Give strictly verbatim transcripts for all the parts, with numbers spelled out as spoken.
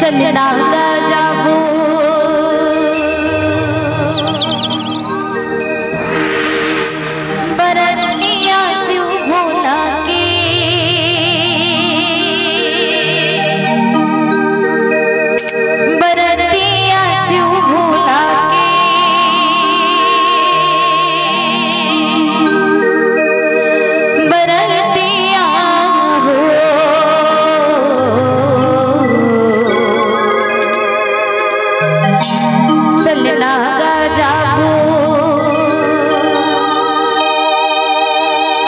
चलना गा जाबो बरतिया शिव भोला के, बरतिया शिव भोला के, बरतिया हो। चलना गा जाबो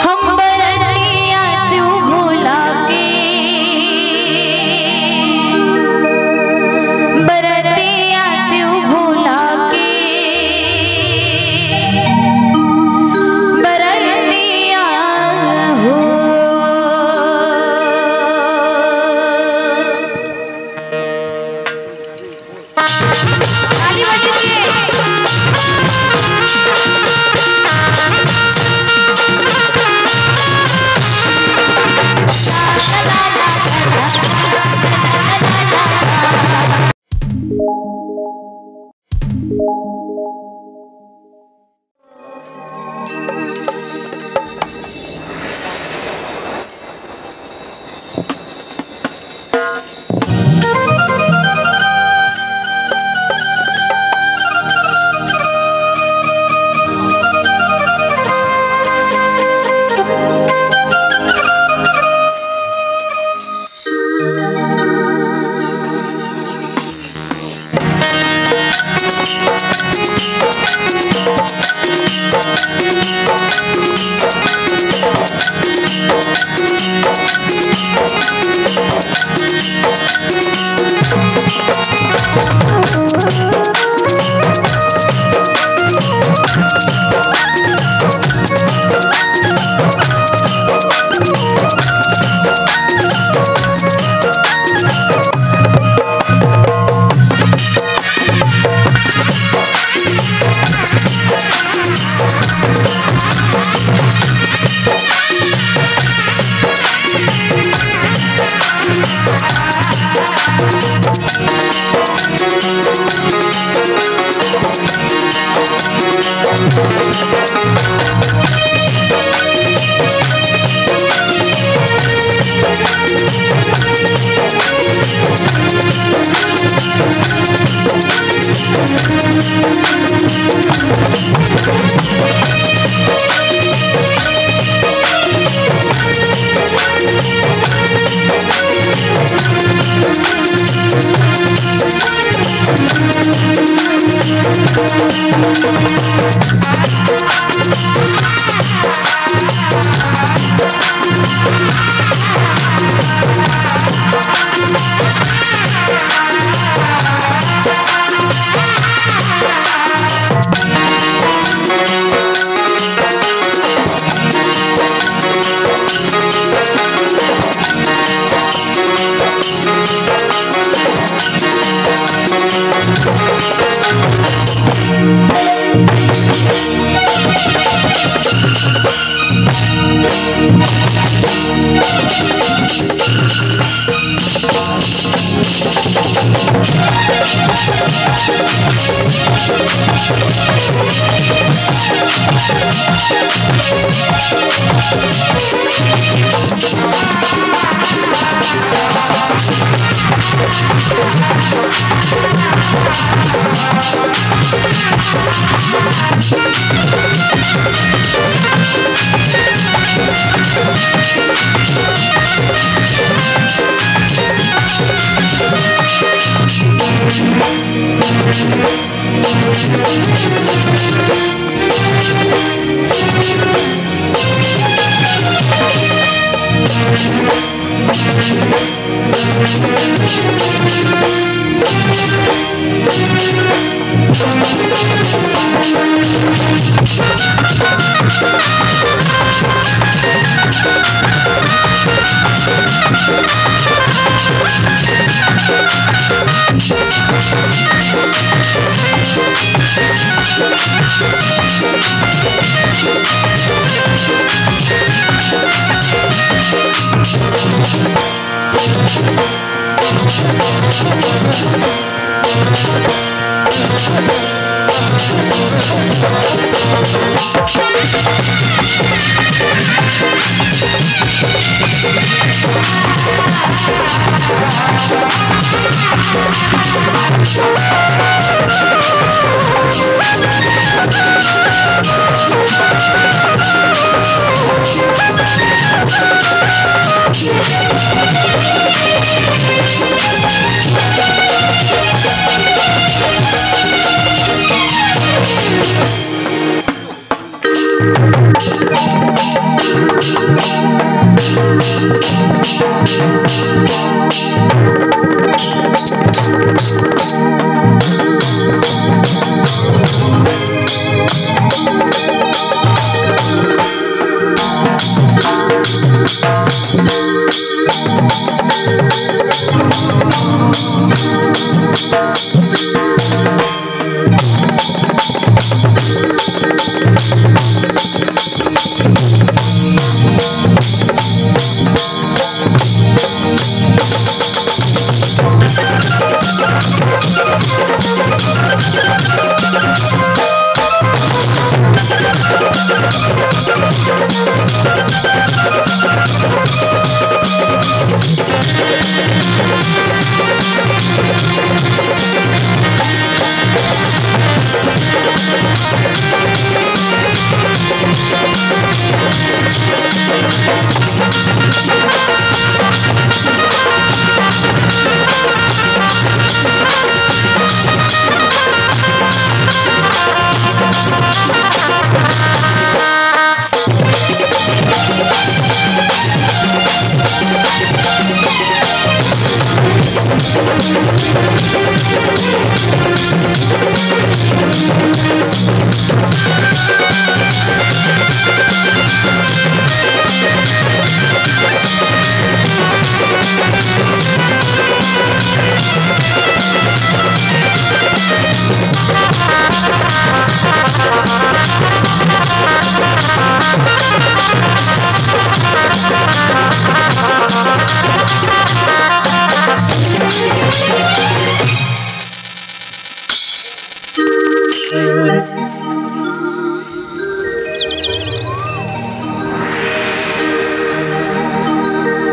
हम बरतिया शिव भोला के, बरतिया शिव भोला के, बरतिया हो। ताली बजाइए।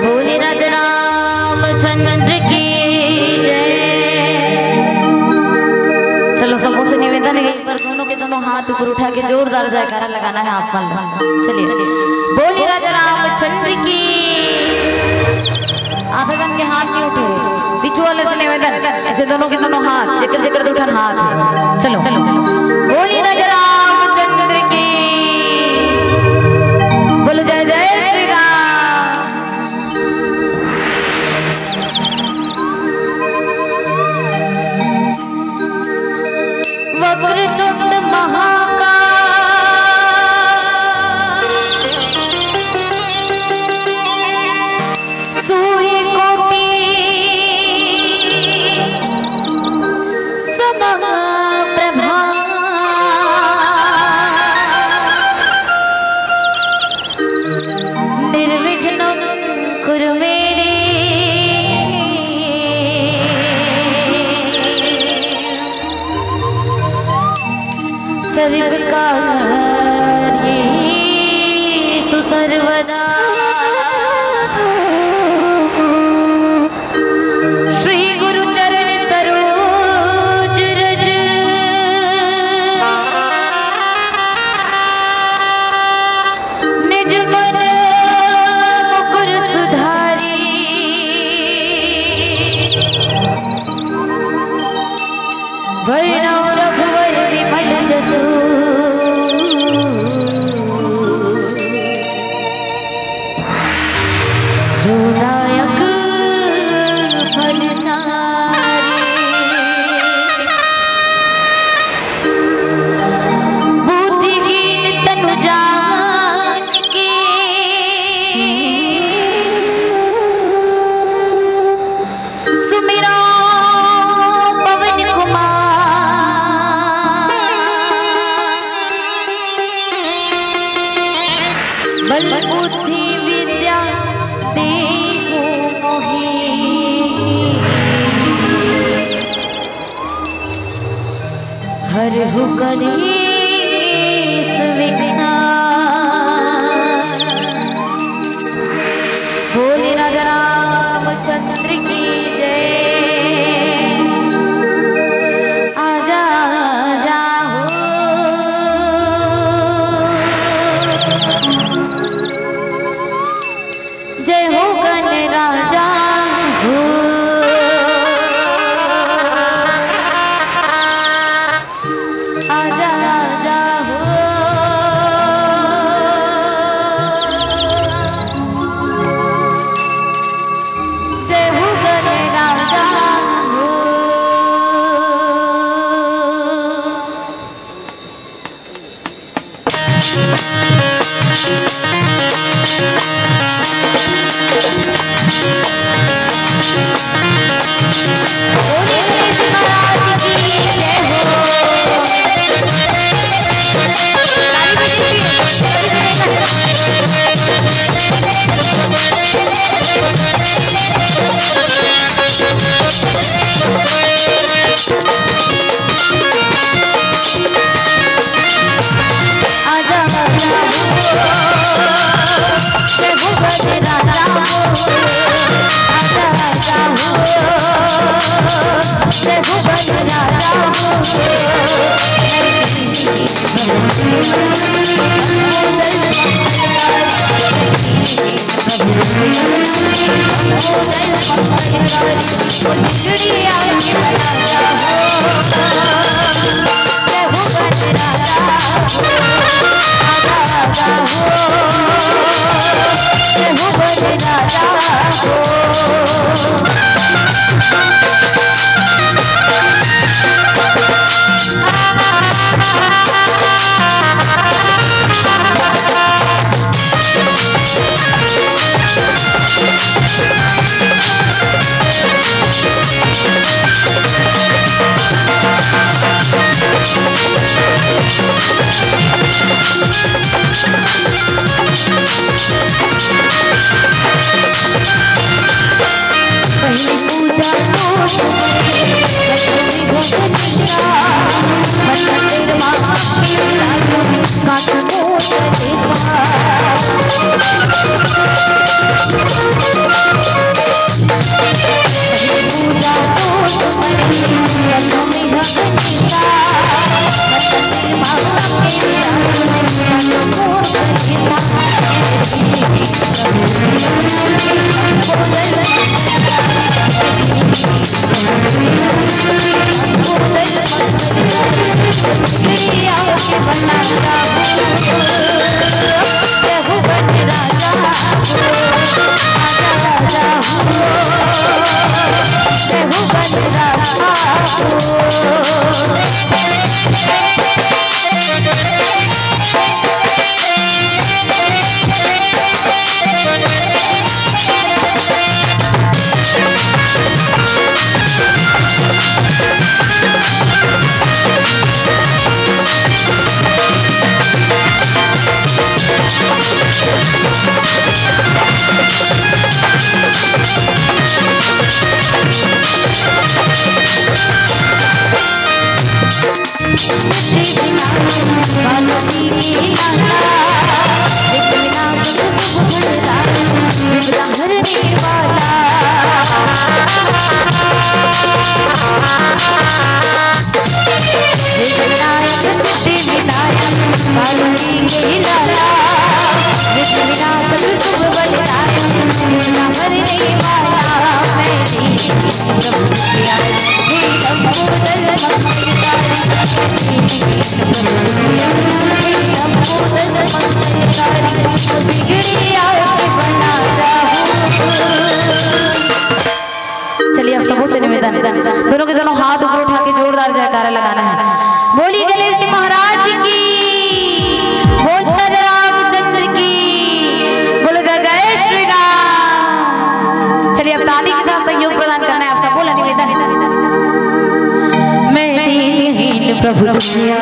बोले राजा रामचंद्र की जय। चलो, सबों से निवेदन है, एक बार दोनों के दोनों हाथ ऊपर उठा के जोरदार जयकारा लगाना है आप मन। चलिए, बोले राजा रामचंद्र की। आधा जन के हाथ नहीं उठे, बीच वाले से निवेदन, ऐसे दोनों के दोनों हाथ, जेकर जेकर दो ठन हाथ है। चलो, बोले राजा रामचंद्र की। बोलो जय जय श्री राम। वक्रतुंड महाकाय, सूर्यकोटि समप्रभा। निर्विघ्नं कुरु मे देव। सर्वकार्येषु सर्वदा। श्री गुरु चरण सरोज रज। निज मन मुकुर सुधारी। वरणौ रघुवर विमल जसु। जो दायक फल चारि। बुद्धिहीन तनु जान की। सुमिरो पवन कुमार। बल बुद्धि विद्या देहु हरहु कलेस विघ्न। बोले राजा रामचंद्र की जय। आजा, आजा हो। जय हो गण राजा हो। आजा, आजा हो। जय हो गण राजा हो। चलिए, आप सबों से निवेदन, दोनों के दोनों हाथ ऊपर उठा के जोरदार जयकारा लगाना है। बोलिए गणेश जी महाराज की, बोल राजा रामचंद्र की, बोलो जय जय श्री राम। चलिए, अब ताली के साथ सहयोग प्रदान करना है आप सबों ला निवेदन। मैं दीनहीन प्रभु दुखिया,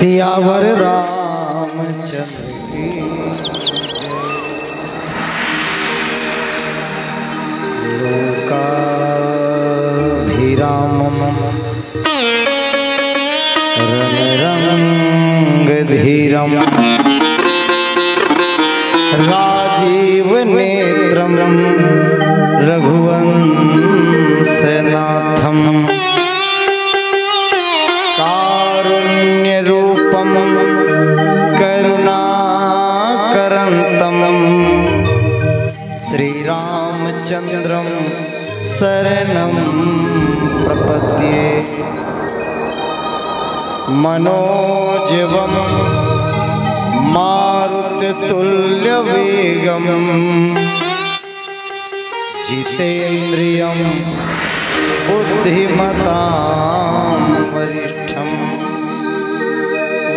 सियावर रामचंद्र की जय। लोकाभिरामम रणरंगधीरम राजीव नेत्रम रघुवंशनाथम कारुण्य रूपम करुणाकरंतम श्रीरामचंद्रम शरणम प्रपद्ये। मनोजवम मारुततुल्यवेगम जितेंद्रियम बुद्धिमताम वरिष्ठम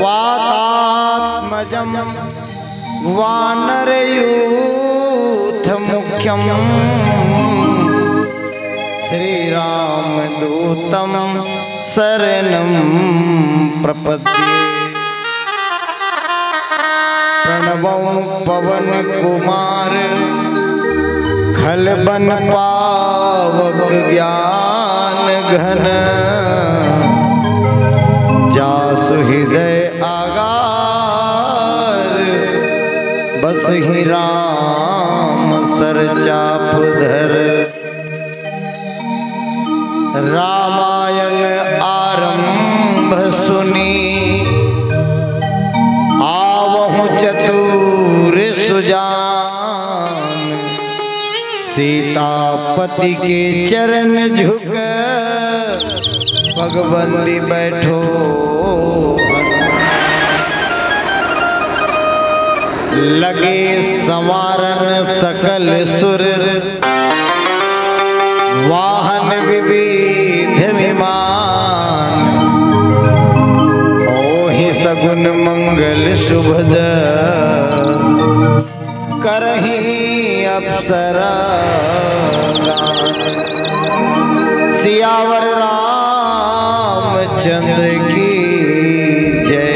वातात्मजम वानरयूथमुख्यम श्रीरामदूतम शरणम प्रपद्ये। प्रणवं पवन कुमार खलबन पावक ज्ञान घन जासु हृदय आगार बसहि राम सर चाप धर। रामायण आरंभ सुनी आवहु चतुर सुजान। सीतापति के चरण झुक पग बंदी बैठो। लगे संवारन सकल सुर वाहन विविध विमान। ओहि सगुन मंगल सुभद करही अप्सरा गान। सियावर रामचंद्र की जय।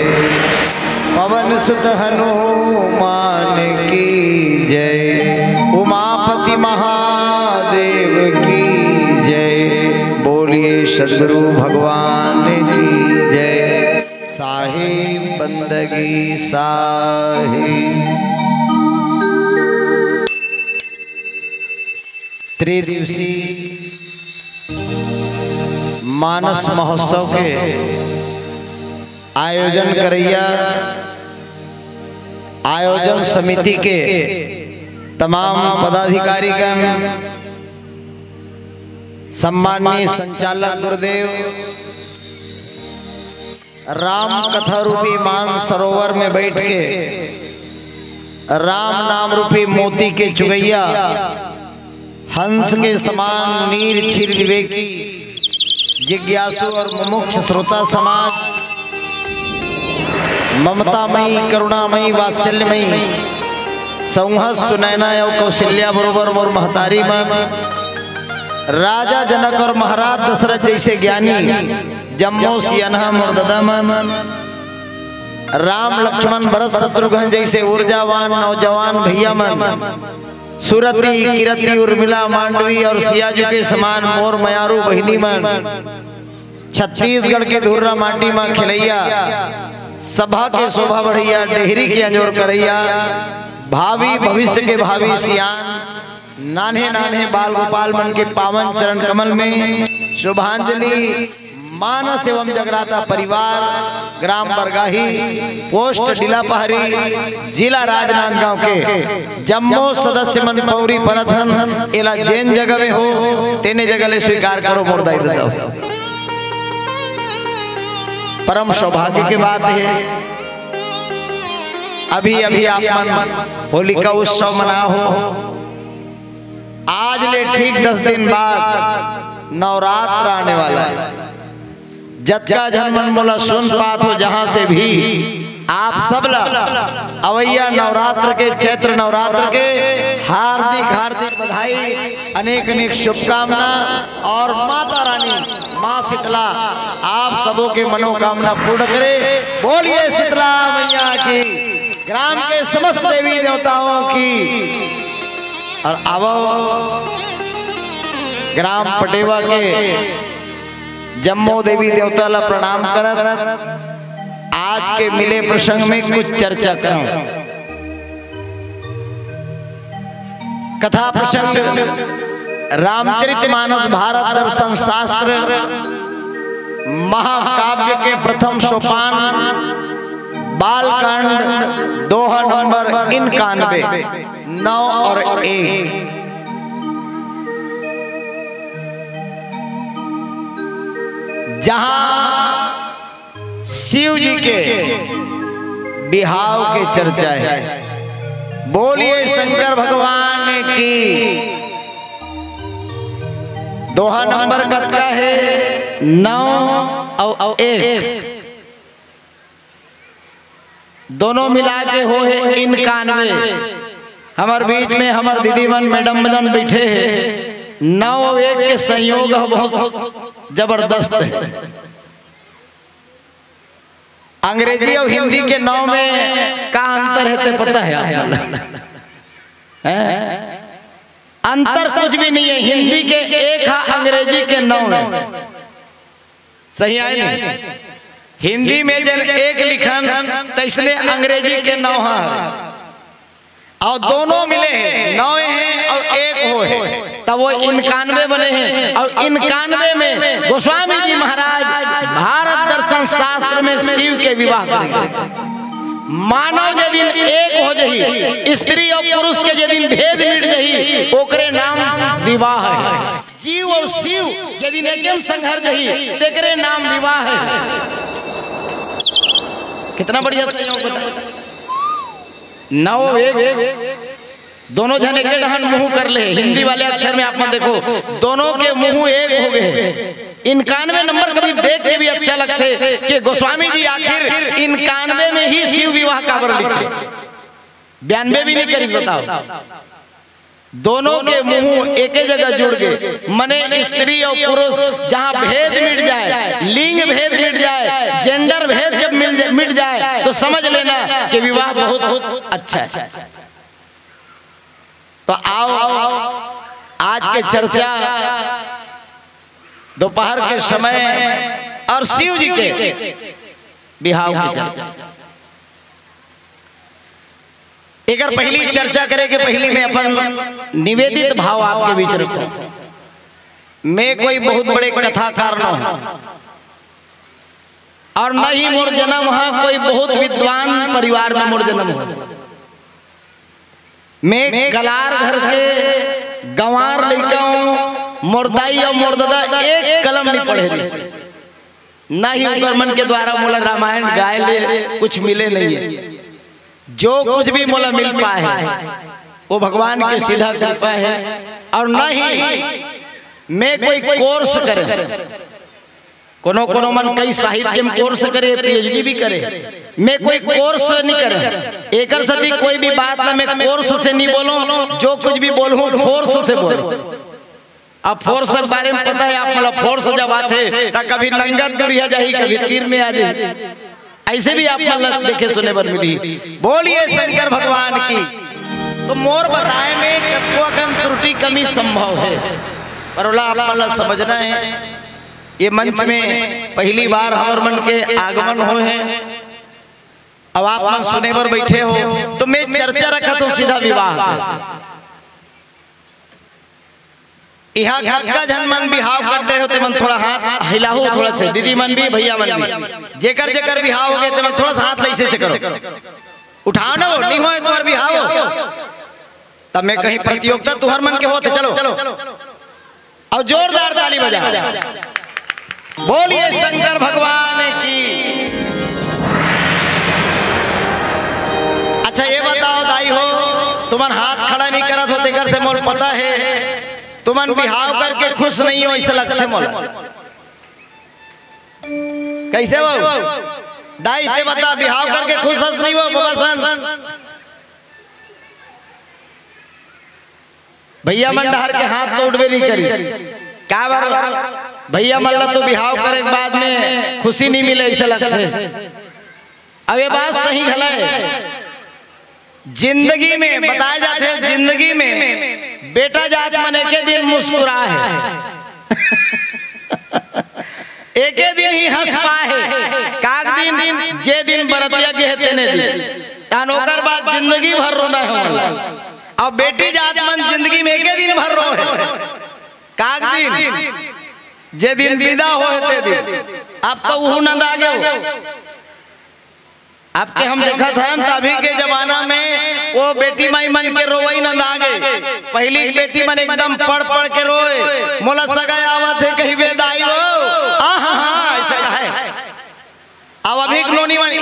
पवन सुत हनुमान की जय। उमापति महादेव की जय। बोलिए सदगुरु भगवान की जय। साहेब बंदगी साहेब। त्रिदिवसीय मानस महोत्सव के आयोजन करैया आयोजन समिति के तमाम पदाधिकारीगण, सम्माननीय संचालक गुरुदेव, राम कथा रूपी मान सरोवर में बैठ के राम नाम रूपी मोती के चुगैया हंस के समान नीर क्षीर विवेकी जिज्ञासु और मुमुक्ष श्रोता समाज, ममतामयी, करुणामयी, वात्सल्यमयी सौंहस सुनैना अउ कौशल्या बरोबर मोर महतारी मन, राजा जनक और महाराज दशरथ जैसे ज्ञानी जम्मो सियनहा मोर ददा मन, राम लक्ष्मण भरत शत्रुघ्न जैसे ऊर्जावान नौजवान भैया मन, सुरति किरति उर्मिला मांडवी और सियाजू के समान मोर मयारू बहिनी मन, छत्तीसगढ़ के धुर्रा माटी म खेलैया सभा के शोभा बढ़ैया डेहरी के अंजोर करैया भावी भविष्य के भावी सियान नान्हे नान्हे बाल गोपाल मन के पावन चरण कमल में शुभांजलि। मानस एवं जगराता परिवार, ग्राम बरगाही, पोस्ट डिलापहरी, जिला राजनांदगांव के जम्मो सदस्य मन पौरी परत हन। एला जेन जगह में हो तेने जगह ले स्वीकार करो मोर दाई ददा। परम सौभाग्य के बात हे, अभी अभी आप मन होलिका उत्सव मना हो। आज ले ठीक दस दिन बाद नवरात्र आने वाला हे। जतका झन मन मोला सुन पात हो जहां से भी, आप सब ला अवैया नवरात्र के, चैत्र नवरात्र के हार्दिक हार्दिक बधाई, अनेक अनेक शुभकामना और माता रानी माँ शीतला आप सबों के मनोकामना पूर्ण करे। बोलिए शीतला मैया की, ग्राम के समस्त देवी देवताओं की। और आवो ग्राम पटेवा के जम्मो देवी देवता ला प्रणाम करत आज के मिले प्रसंग में कुछ चर्चा करंव। कथा प्रसंग रामचरितमानस भारत दर्शन शास्त्र महाकाव्य के प्रथम सोपान बालकांड दोहा नंबर इनकानवे, नौ और एक, जहां शिव जी के बिहाव के चर्चा हे। बोलिए शंकर भगवान की। दोहा नंबर कतका हे? नौ अउ एक, दोनों मिला के हो हे इनकानवे। हमर बीच में हमर दीदी मन, मैडम मन बैठे हे। नौ अउ एक के संयोग ह बहुत जबरदस्त हे। अंग्रेजी अउ हिंदी के नौ में का अंतर हे, ते पता हे आप मन ला? हैं? अंतर कुछ भी नहीं हे। हिंदी के एक हा, अंग्रेजी के नौ हे। सही आय नहीं? हिंदी में जन एक लिखन, तइसने अंग्रेजी के नौ हा। अउ दोनों मिले हे, नौ हे अउ एक हो हे, त वो इनकानवे बने हे। अउ इनकानवे में गोस्वामी जी महाराज भारत दर्शन शास्त्र में शिव के विवाह करेंगे। मानव जे दिन एक हो जही, स्त्री अउ पुरुष के जे दिन भेद मिट जही, ओकरे नाम विवाह हे। जीव अउ शिव जे दिन एके म संघर जही, तेकरे नाम विवाह हे। कितना बढ़िया संयोग बताए। नौ एक, दोनों झन एके डहन मुंह कर ले। हिंदी वाले अक्षर में आप मन देखो, दोनों के मुंह एक हो गए। इनकानवे नंबर कभी देख के भी अच्छा लगथे कि गोस्वामी जी आखिर इनकानवे में ही शिव विवाह काबर लिखे, बयानबे भी नहीं करी, बताओ। दोनों के मुंह एके जगह जुड़ गए, मने स्त्री अउ पुरुष जहां भेद मिट जाए, लिंग भेद मिट जाए, जेंडर भेद जब मिल मिट जाए, तो समझ लेना कि विवाह बहुत, बहुत अच्छा हे। तो आओ, आज के चर्चा दोपहर के समय अउ शिव जी के बिहाव के चर्चा। एकर पहिली चर्चा करे के पहिली मैं अपन निवेदित भाव आपके बीच रखूं। मैं कोई बहुत बड़े कथाकार न हूं अउ न ही मोर जनम हा कोई बहुत विद्वान परिवार में मोर जनम हो। मैं कलार घर के गंवार लइका हूं। मोर दाई अउ मोर ददा एक कलम नहीं पढ़े रहिस, न ही ओकर मन के द्वारा मोला रामायण गाए ले कुछ मिले नहीं हे। जो कुछ भी मोला मिल पाए हे, वो भगवान की सीधा कृपा हे। अउ न ही मैं कोई कोर्स करे, कोनो कोनो मन कई साहित्य में कोर्स करे, पीएचडी भी करे, मैं कोई कोर्स नहीं करे। एकर सेती कोई भी बात ला मैं कोर्स से नहीं बोलूं, जो कुछ भी बोलूं फोर्स से बोलूं। अब फोर्स के बारे में पता हे आप मन ला, फोर्स जब आथे त कभी नंगत दूरिहा जाही, कभी तीर में आ जाही। अइसे भी आप मन ला देखे सुने बर मिलही। बोलिए शंकर भगवान की। तो मोर बताए में कतको अकन त्रुटि कमी संभव हे, पर ओला आप मन ला समझना हे। ये मंच में पहिली बार हमर मन के आगमन होए हे। अब आप मन सुने बर बैठे हो, तो मैं चर्चा रखत हूं सीधा विवाह के। इहां कतका झन मन बिहाव कर डरे हो, ते मन थोड़ा हाथ हिलाहू थोड़ा से, दीदी मन भी, भैया मन भी, जेकर जेकर बिहाव हो गए, ते मन थोड़ा सा हाथ ला अइसे करो, उठाओ ना, वो नहीं होए तुम्हार बिहाव हो। तब मैं कहीं प्रतियोगिता तुहर मन के होत हे, चलो। अउ जोरदार ताली बजा। बोलिए शंकर भगवान की। अच्छा, ये बताओ दाई हो, तुमन हाथ खड़ा नहीं करत हो, तेकर से मोला पता हे, तुमन बिहाव करके खुश नहीं हो, अइसे लगथे मोला। कइसे हो दाई, ते बता, बिहाव करके खुश हस नहीं हो, बाबा सन? भैया मन डहर के हाथ तो उठबे नहीं करी। काबर? भैया मन ला तो बिहाव करे के बाद में खुशी नहीं मिले, ऐसे लगथे। अब ये बात सही घला हे। जिंदगी में बताए जाथे, जिंदगी में बेटा जात मन एके दिन मुस्कुरा हे। एके दिन ही हंस पाए हे। काग दिन? जे दिन बरतिया गे हे तेने दिन। तान ओकर बाद जिंदगी भर रोना हे। अब बेटी जात मन जिंदगी में एके दिन भर रोए। काग दिन? जे दिन विदा होए ते दिन। अब तो उहू नंदा गे हो। आपके हम देखत हन, तभी के जमाना में वो बेटी माई मन के रोवई नंदा गे। पहली के बेटी मन एकदम पड़ पड़ के रोए, "मोला सगाई आवत हे कहिबे दाई हो, आहा हा," ऐसे कहे। अब अभी के नोनी मन ई,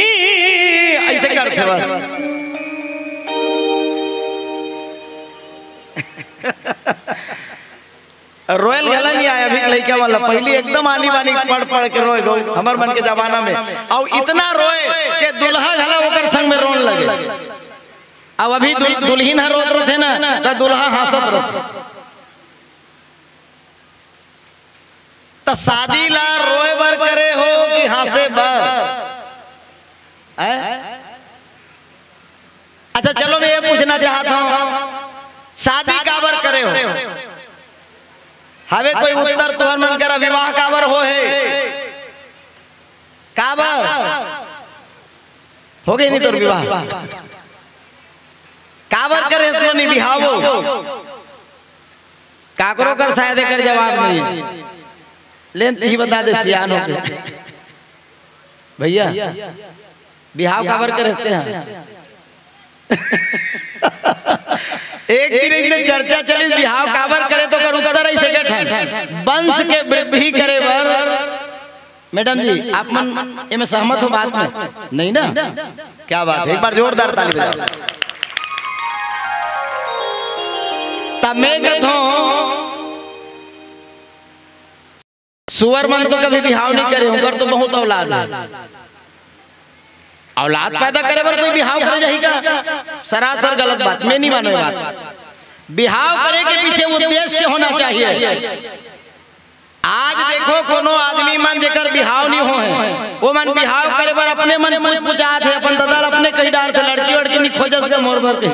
ई, ऐसे करथे बस। रोयल घला नहीं आय अभी के लइका वाला, पहली एकदम आनी बानी पड़ पड़ के रोए गो हमर मन के जमाना में। अउ इतना रोए के दुल्हा घला ओकर संग में रोन लगे। अब अभी दुल-, दुल्हिन ह रोत रथे ना, त दुल्हा हंसत रथे। त शादी ला रोए बर करे हो कि हंसे बर? हैं? अच्छा, चलो, मैं ये पूछना चाहत हूं, शादी काबर करे हो? हवे कोई उत्तर तुहर मन करा, विवाह काबर हो हे? काबर? हो गे नहीं तोर विवाह? काबर करे हस नोनी बिहाव? काकरो कर शायद एकर जवाब नहीं। लेन ही बता दे, सियान हो के। भैया, बिहाव काबर करे हस तेहा? एक दिन, एक दिन चर्चा चलिस, बिहाव काबर करे, तो ओकर उत्तर ऐसे के ठन, वंश के वृद्धि करे बर। मैडम जी, आप मन एमे सहमत हो बात में? नहीं ना? क्या बात है, एक बार जोरदार ताली बजाओ। तब मैं कथों, सुअर मन तो कभी बिहाव नहीं करे, उनकर तो बहुत औलाद है। औलाद पैदा करे बर कोई बिहाव करे जाही का? सरासर गलत बात, मैं नहीं मानो ये बात। बिहाव करे के पीछे उद्देश्य होना चाहिए। आज देखो, कोनो आदमी मन जेकर बिहाव नहीं हो हे, वो मन बिहाव करे बर अपने मन पूछ पुछात हे, अपन ददा ल अपने कही डारथे, लड़की वड़की नहीं खोजस का मोर बर कही।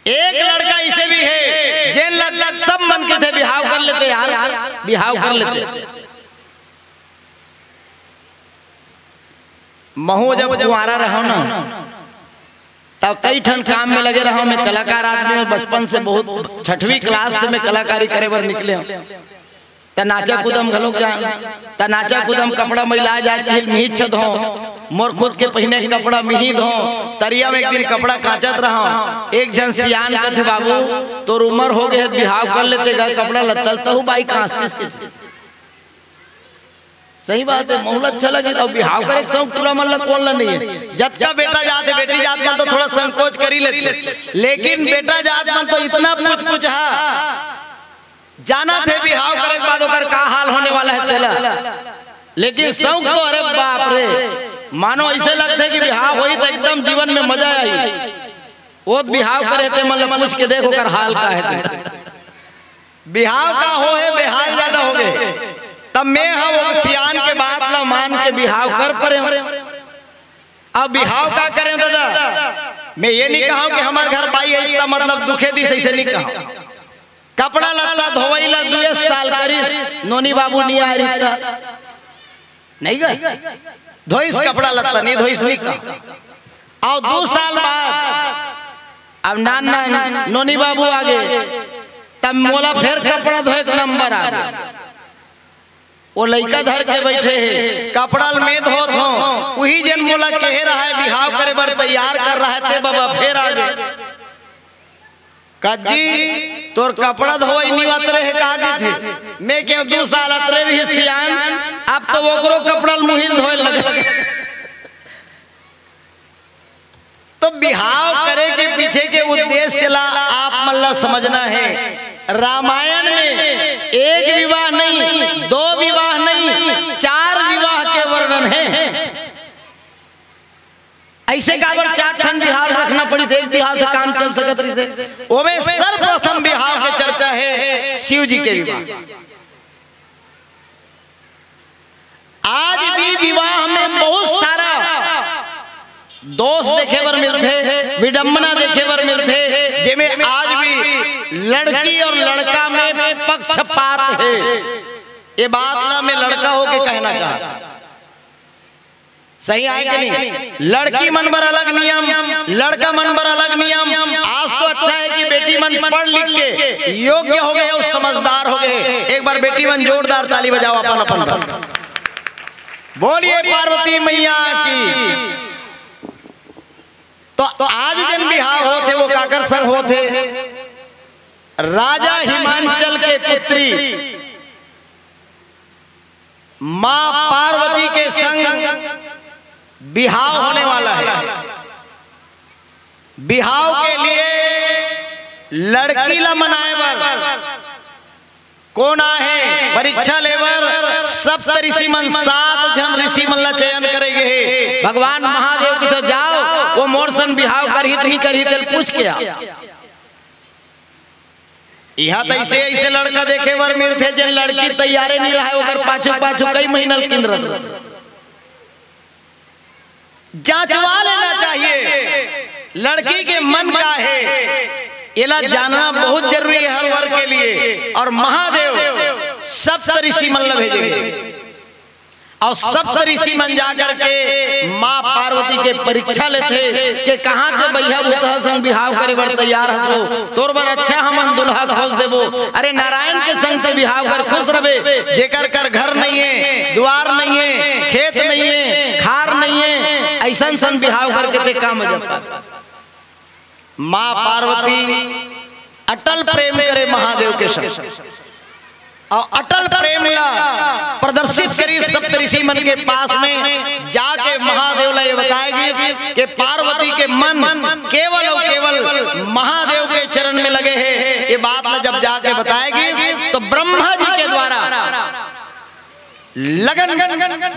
एक लड़का ऐसे भी है, जेन लत लत सब मन के थे, बिहाव कर लेते यार, बिहाव कर लेते। महू जब कुंवारा रहो ना, तब कई ठन काम में लगे रहो। मैं कलाकार आदमी हूँ, बचपन से बहुत, छठवीं क्लास से मैं कलाकारी करे बर निकले हूँ। त नाचा कूदम घलोक जान, त नाचा कूदम कपड़ा मैला जाए, मिही छद हो, मोर खुद के पहिने के कपड़ा मिही धो। तरिया में एक दिन कपड़ा कांचत रहो, एक झन सियान कथे, "बाबू, तोर उमर हो गे हे, बिहाव कर लेते गा, कपड़ा लत्ता ल।" तहू बाई कांचतिस के। सही बात है, महू ल अच्छा लगे, तो बिहाव करे के शौक टूरा मन ल कोन ल नहीं है। जतका बेटा जात हे, बेटी जात मन तो थोड़ा संकोच कर ही लेते, लेकिन बेटा जात मन तो इतना पूछ पूछा, जानत हे बिहाव करे के बाद ओकर का हाल होने वाला है तेला। लेकिन शौक तो, अरे बाप रे, मानो ऐसे लगथे कि बिहाव होही त एकदम जीवन में मजा आई। वो बिहाव करे ते मन ल पूछ के देख ओकर हाल का है तेला। बिहाव का हो हे, बेहाल ज्यादा हो गे। तब मैं ह वो सियान के बात ल मान के बिहाव कर परे हूँ। अब बिहाव का करे हूँ दादा, मैं ये नहीं कहा हूँ कि हमर घर बाई आई त मतलब दुखे दिस, ऐसे नहीं कहा हूँ। कपड़ा लत्ता धोवई ला दुए साल करिस, नोनी बाबू नहीं आए रहिता। नहीं गए? धोइस कपड़ा लत्ता, नहीं धोइस नहीं का। अउ दू साल बाद अब नान नान नोनी बाबू आ गे, तब मोला फेर कपड़ा धोए के नंबर आ गे। वो लइका धर के बैठे हे, कपड़ा ल मैं धोत हों, उही जेन मोला कहे रहा है, बिहाव करे बर तैयार कर रहा है, ते बाबा फेर आ गे। कज्जी, तोर कपड़ा धोवई नी अतरे हे का कथे? मैं केहेंव दू साल अतरे रहिस सियान, अब तो ओकरो कपड़ा ल मुहिल धोए लगे। तो बिहाव करे के पीछे के उद्देश्य ला आप मन ला समझना है। रामायण में एक विवाह नहीं, दो विवाह नहीं, चार विवाह के वर्णन है। ऐसे काबर चार ठन बिहाव रखना पड़िस, एक बिहाव से काम चल सकत रहिस हे। ओमे सर्वप्रथम बिहाव के चर्चा हे शिव जी के विवाह। आज भी विवाह में बहुत सारा दोष देखे बर मिलथे, विडंबना देखे बर मिलथे, जेमे आज भी लड़की और लड़का में पक्षपात हे। ये बात ला मैं लड़का होके कहना चाहता हूं। सही आय कि नहीं? लड़की मन बर अलग नियम, लड़का मन बर अलग नियम। आज तो अच्छा है कि बेटी मन पढ़ लिख के योग्य हो गए और समझदार हो गए। एक बार बेटी मन जोरदार ताली बजाओ अपन अपन बर। बोलिए पार्वती मैया की। तो आज जन बिहाव होथे, वो काकर संग होथे? राजा हिमांचल के पुत्री माँ पार्वती के संग बिहाव होने वाला है। बिहाव के लिए लड़की ला मनाए बर कोन आहे? परीक्षा लेबर सप्त ऋषि मन, सात झन ऋषि मन ला चयन करे गे हे। भगवान महादेव कथे जाओ, वो मोर सन बिहाव करही त नहीं करही, तेल पूछ के आ। इहां त ऐसे ऐसे लड़का देखे बर मिलथे, जेन लड़की तैयारे नहीं रहे, ओकर पाछू पाछू कई महीना ल किंदरत रहे। जांचवा लेना चाहिए लड़की के मन का है, एला जानना बहुत जरूरी है हर वर्ग के लिए। और महादेव सप्त ऋषि मन ला भेजे, और सप्त ऋषि मन जा करके माँ पार्वती के परीक्षा लेथे कि कहाँ के बइहा भूतहा संग बिहाव करे बर तैयार हस, तोर बर अच्छा हमन दुल्हा खोज देबो। अरे नारायण के संग ते बिहाव कर, खुश रहे। जेकर कर घर नहीं है, द्वार नहीं है, खेत नहीं है, खार नहीं है, ऐसन सन बिहाव करके ते का मजा पा? माँ पार्वती अटल प्रेम करे महादेव के संग, और अटल प्रेम ला प्रदर्शित करी सप्त ऋषि मन के पास में। जाके महादेव ला ये बताए गिस कि पार्वती के मन केवल और केवल महादेव के चरण में लगे हे। ये बात ला जब जाके बताए गिस, तो ब्रह्मा जी के द्वारा लगन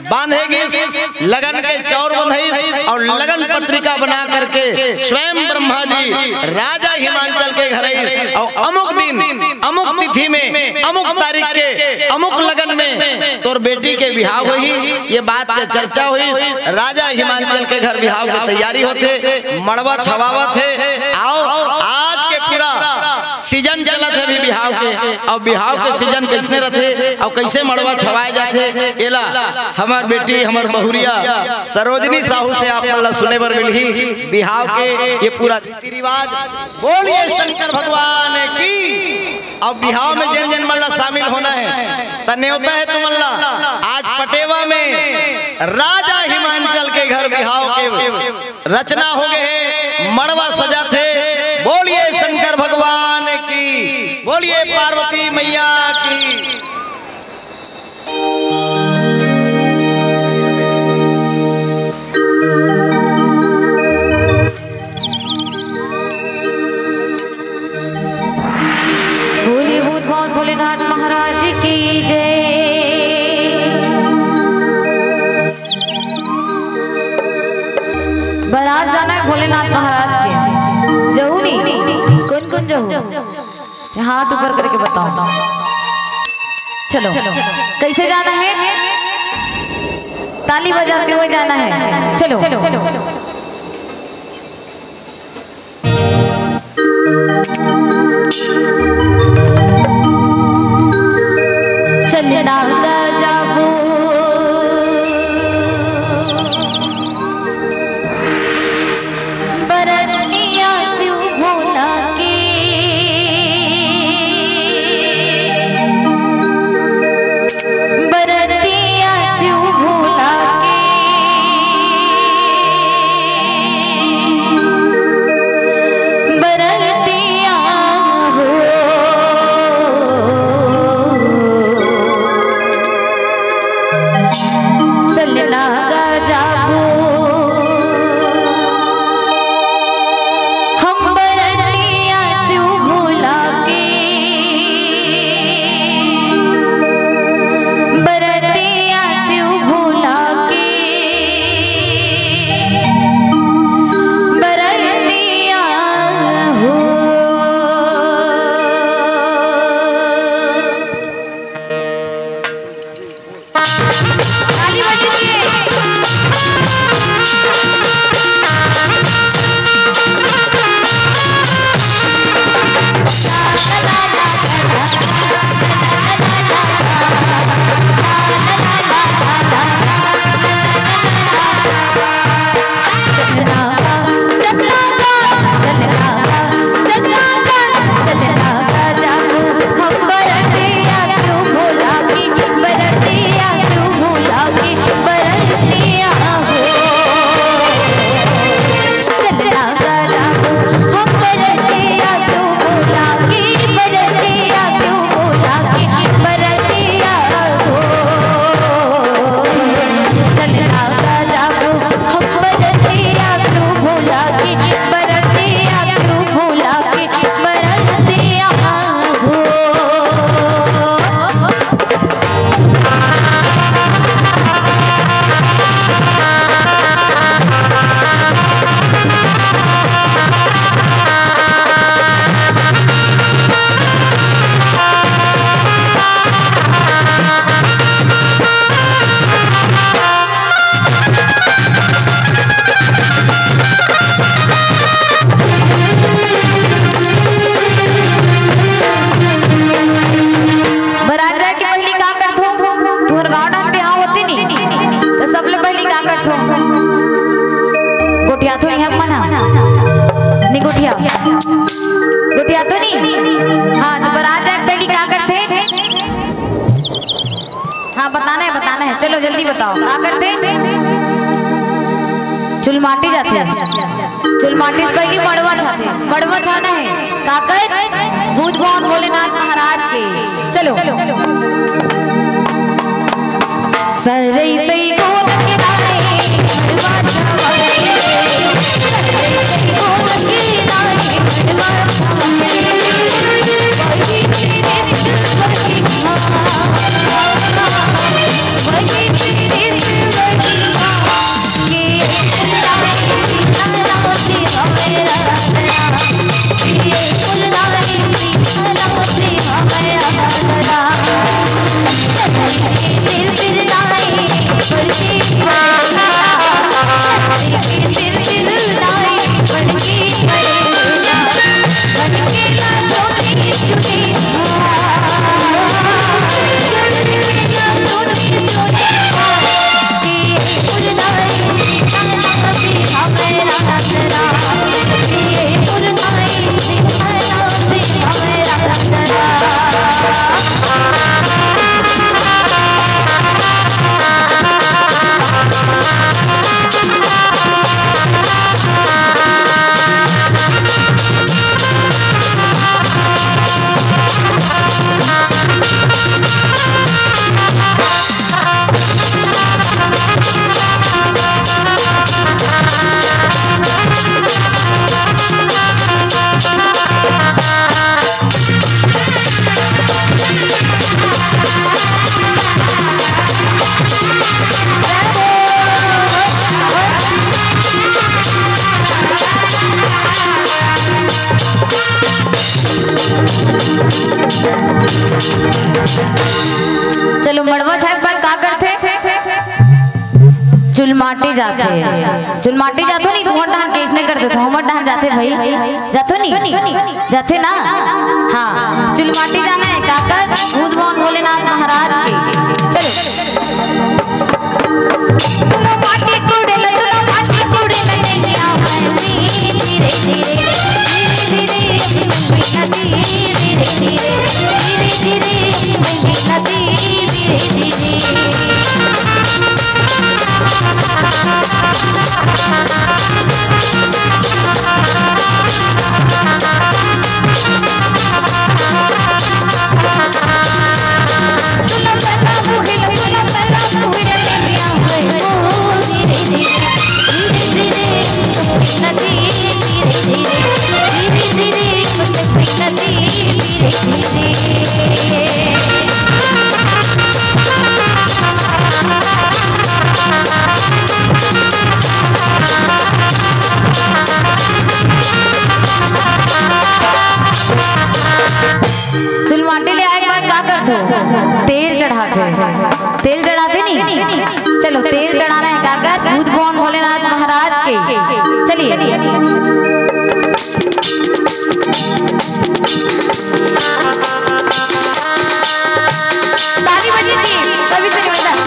बांधे गिस, लगन के चौर बंधइस और लगन पत्रिका बना करके स्वयं ब्रह्मा जी राजा हिमांचल के घर आइस और अमुक दिन, अमुक तिथि में, अमुक तारीख के, अमुक लगन में तोर बेटी के बिहाव होही। ये बात के चर्चा होइस। राजा हिमांचल के घर बिहाव के तैयारी होथे, मड़वा छवावत हे। आओ, आज के पूरा सीजन चलत हे अभी बिहाव के। अब बिहाव के सीजन कैसने रथे और कैसे मड़वा छवाए जाथे, एला हमर बेटी, हमर बहुरिया सरोजनी साहू से आप मन ला सुने बर मिलही। बिहाव के ये पूरा रीति रिवाज। बोलिए शंकर भगवान की। अब बिहाव में जेन जेन मन ला शामिल होना है, त नेवता है तुमन ला। आज पटेवा में राजा हिमांचल के घर बिहाव के रचना हो गए हे, मड़वा सजाथे। बोलिए शंकर भगवान की, बोलिए पार्वती मैया की। बोलिए भूत भावत भोलेनाथ महाराज की जय। बारात जाना है भोलेनाथ महाराज के। जहू नहीं? कौन कौन जहू? हाथ ऊपर करके बताओ। चलो, कैसे जाना है? ताली बजाते हुए जाना है। चलो। चलना का जाबू बरनिया शिव भोला के, बरनिया शिव भोला के, बरनिया हो। गोठियाथो इहाँ मन हा। नहीं गोठिया। गोठियाथो नहीं। हाँ, तो बरात जाए पहली का करथे? हाँ, बताना है, बताना है। चलो जल्दी बताओ, का करथे? चुलमाटी जाथे। चुलमाटी से पहली मड़वा जाथे। मड़वा जाना है। काकर? भूत भवन भोलेनाथ महाराज के। चलो। सरई सई गोलक नाई, मड़वा छवाई रे। सरई सई गोलक नाई, मड़वा छवाई रे। वही तेरे दिल की वही तेरे दिल की चलो, मड़वा छाए के बाद का करथे? चुलमाटी जाथे। चुलमाटी जाथो नहीं, तुहर डहन के इसने कर देथो, हमर डहन जाथे भाई, जाथो नहीं, जाथे ना। हाँ, चुलमाटी जाना है काकर? भूत भवन भोलेनाथ महाराज के। चलो। चुलमाटी ले आए के बाद का करथो? तेल चढ़ाथे। तेल चढ़ाथे नहीं? चलो, तेल चढ़ाना है काकर? भूत भवन भोलेनाथ महाराज के। चलिए। ताली बजनी चाहिए, सभी से निवेदन।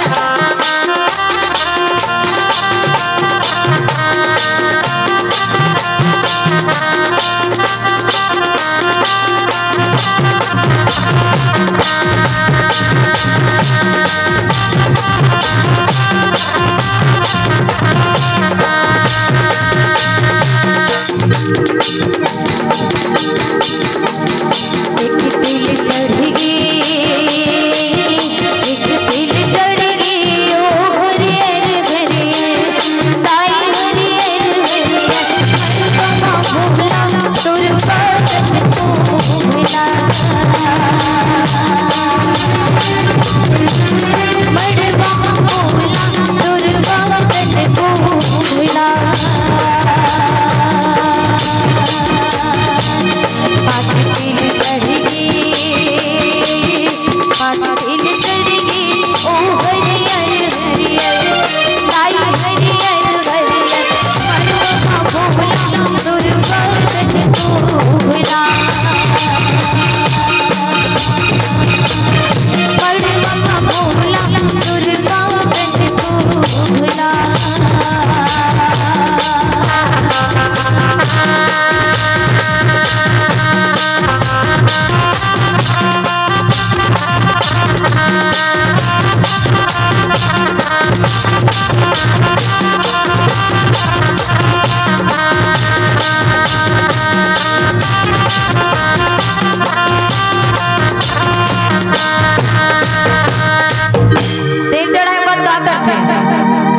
करथे,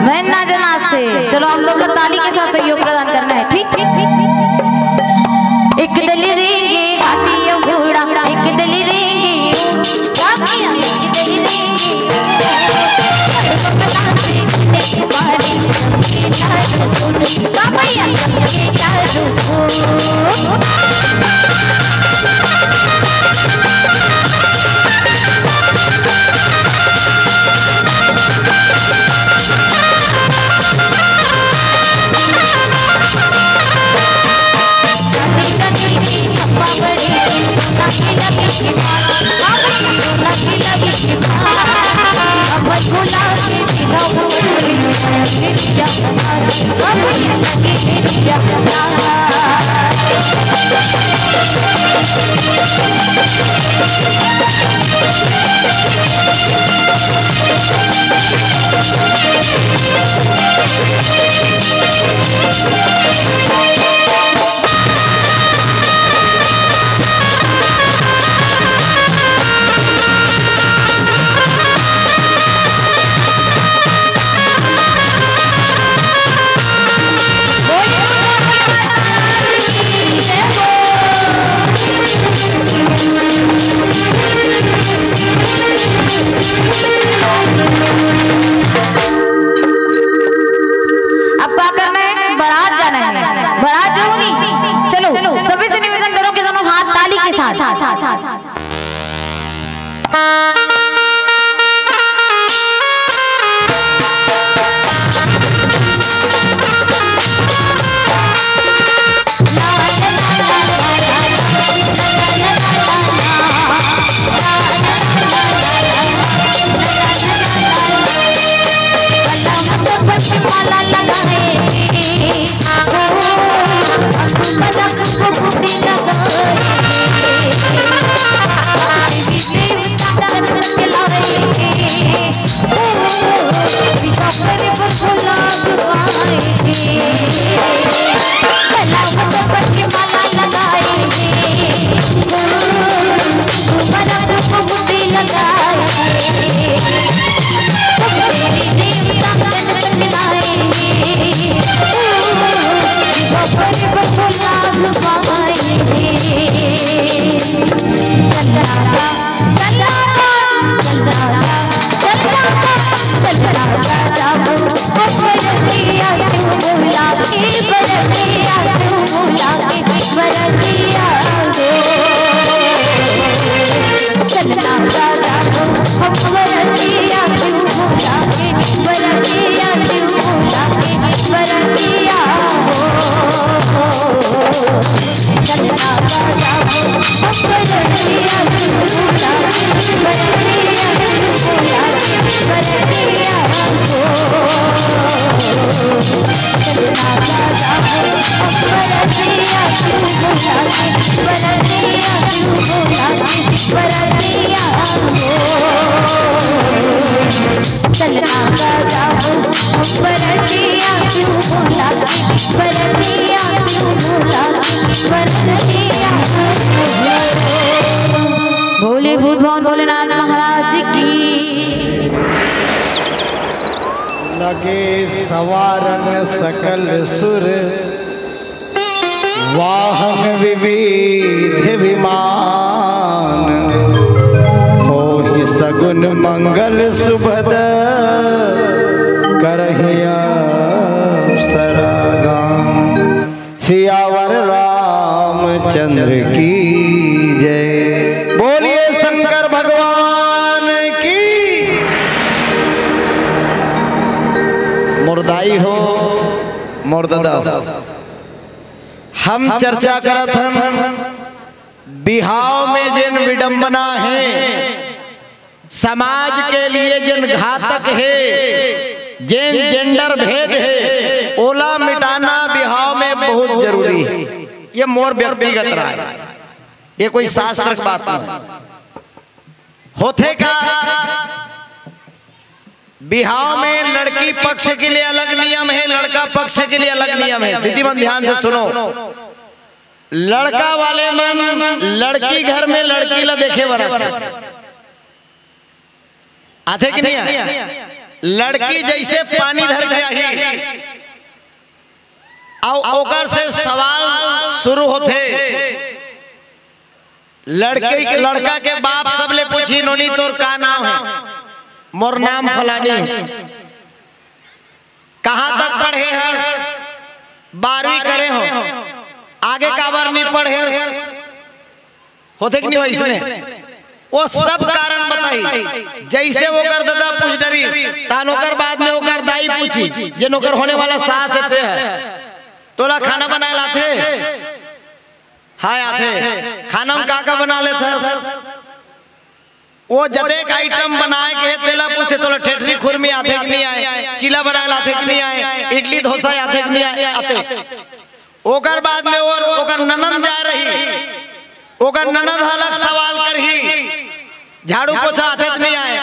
मैं ना जनास थे। चलो, आप सबको ताली के साथ सहयोग प्रदान करना है, ठीक? एक दल रेंगे हाथी अउ घोड़ा, एक दल रेंगे, का भैया? एक दल रेंगे, का भैया? अब का करना है? बारात जाना है। बारात जाओगी? चलो, सभी से निवेदन करो कि दोनों हाथ ताली के साथ। भोले भूत भवन भोलेनाथ महाराज की। लगे सवारन सकल सुर, वाहन विविध विमान, होहि सगुन मंगल सुभद, करहिया सरागाम। सियावर रामचंद्र की जय। बोलिए शंकर भगवान की। मुर्दाई हो, मुर्ददा हो, हम चर्चा करत हन बिहाव में जेन विडंबना हे, समाज के लिए जेन घातक हे, जेन जेंडर भेद हे, ओला मिटाना बिहाव में बहुत जरूरी हे। ये मोर व्यक्तिगत राय हे, ये कोई शास्त्र के बात नहीं। होथे का, बिहाव में लड़की पक्ष के लिए अलग नियम हे, लड़का पक्ष के लिए अलग नियम हे। दीदी मन ध्यान से सुनो, लड़का वाले मन लड़की घर में लड़की ला देखे बर आथे। आथे कि नहीं आथे? लड़की जइसे पानी धर के आही, अउ ओकर से सवाल शुरू होथे। लड़के, लड़का के बाप सबले पूछी, "नोनी, तोर का नाम हे?" "मोर नाम फलानी हे।" "कहाँ तक पढ़े हस?" "बारहवीं करे हों।" "आगे काबर नइ पढ़े हस?" होथे कि नइ होय इसने? ओ सब कारण बताही। जइसे ओकर ददा पूछ डरिस, ताहन ओकर बाद में ओकर दाई पूछी, जेन ओकर होने वाला सास हे, ते ह, "तोला खाना बनाए ल आथे?" "हाँ, आथे।" "खाना म का का बना लेथस?" ओ जतेक आइटम बनाए के हे, तेला पूछथे, "तोला ठेठरी खुरमी आथे कि नइ आय? चीला बनाए ल आथे कि नइ आय? इडली डोसा आथे कि नइ आय?" "आथे।" ओकर बाद में ओकर ननद जाए रही, ओकर ननद ह अलग सवाल करही, "झाड़ू पोछा आथे कि नइ आय?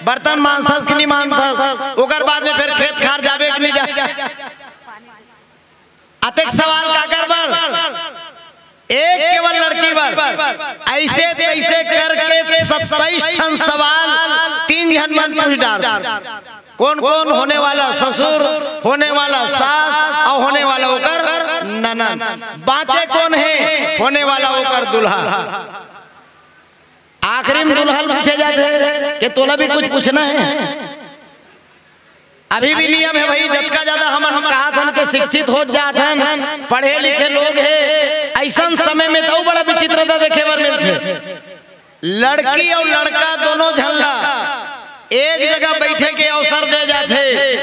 बर्तन मांजथस कि नइ मांजथस?" ओकर बाद में फेर खेत खार जाबे कि नइ जाय? अतेक सवाल काकर बर? एक केवल लड़की बर। अइसे तइसे करके सत्ताईस ठन सवाल तीन झन मन पूछ डारथे। कोन कोन? होने वाला ससुर, होने वाला सास अउ होने वाला ओकर ननद। बाँचे कोन हे? होने वाला ओकर दूल्हा। आखिरी में दूल्हा ल पूछे जाथे कि "तोला भी कुछ पूछना हे?" अभी भी नियम हे भई, जतका ज्यादा हमन कहत हन कि शिक्षित होत जात हन, पढ़े लिखे लोग हे, अइसन समय में त अउ बड़ा विचित्रता देखे बर मिलथे। लड़की अउ लड़का दोनों झन ला एक जगह बइठे के अवसर दे जाथे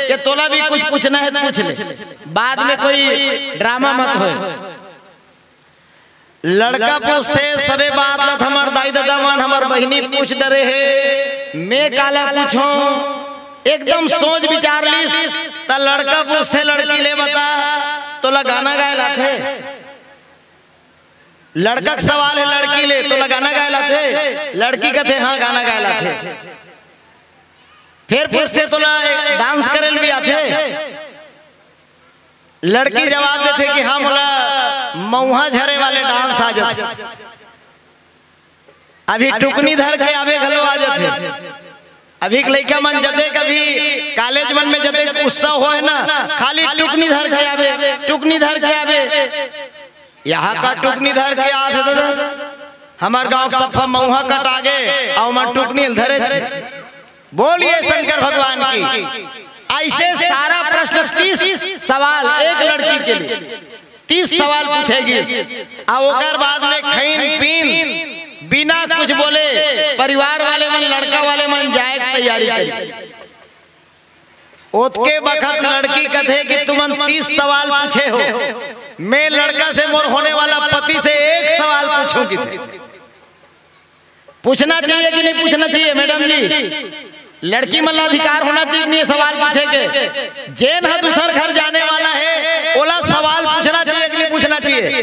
कि "तोला भी कुछ पूछना हे त पूछ ले, बाद में कोई ड्रामा मत होय।" लड़का पूछथे, "सबे बात ल त हमर दाई ददा मन, हमर बहिनी पूछ डरे हे, मैं काला पूछों?" एकदम सोच विचार लिस, त लड़का पूछथे लड़की ले, "बता, तोला गाना गाए ल आथे?" लड़का के सवाल हे लड़की ले, "तोला गाना गाए ल आथे?" लड़की कथे, "हाँ, गाना गाए ल आथे।" फेर पूछथे, "तोला डांस करे ल भी आथे?" लड़की जवाब देथे कि "हाँ, मोला मउहा झरे वाले डांस आ जाथे।" अभी टुकनी धर के आबे घलो आ जाथे। अभी के लइका मन जतेक अभी कॉलेज मन में जतेक उत्सव होय ना, खाली टुकनी धर के आबे, टुकनी धर के आबे। यहाँ का टुकनी धर के आथे ददा, हमर गांव के सफा मउहा कटा गे, अउ मन टुकनी ल धरे छे। बोलिए शंकर भगवान की। अइसे सारा प्रश्न, तीस सवाल एक लड़की के लिए, तीस सवाल पूछेगी। अउ ओकर बाद में खइन पीन, बिना कुछ बोले परिवार वाले मन, लड़का वाले मन जाए के तैयारी करी। ओतके बखत लड़की कथे कि "तुमन तीस सवाल पूछे हो, मैं लड़का से, मोर होने वाला पति से एक सवाल पूछूं" कथे। पूछना चाहिए कि नहीं पूछना चाहिए मैडम जी? लड़की मन ला अधिकार होना चाहिए कि नहीं सवाल पूछे के? जेन ह दूसर घर जाने वाला हे, ओला सवाल पूछना चाहिए कि नहीं पूछना चाहिए?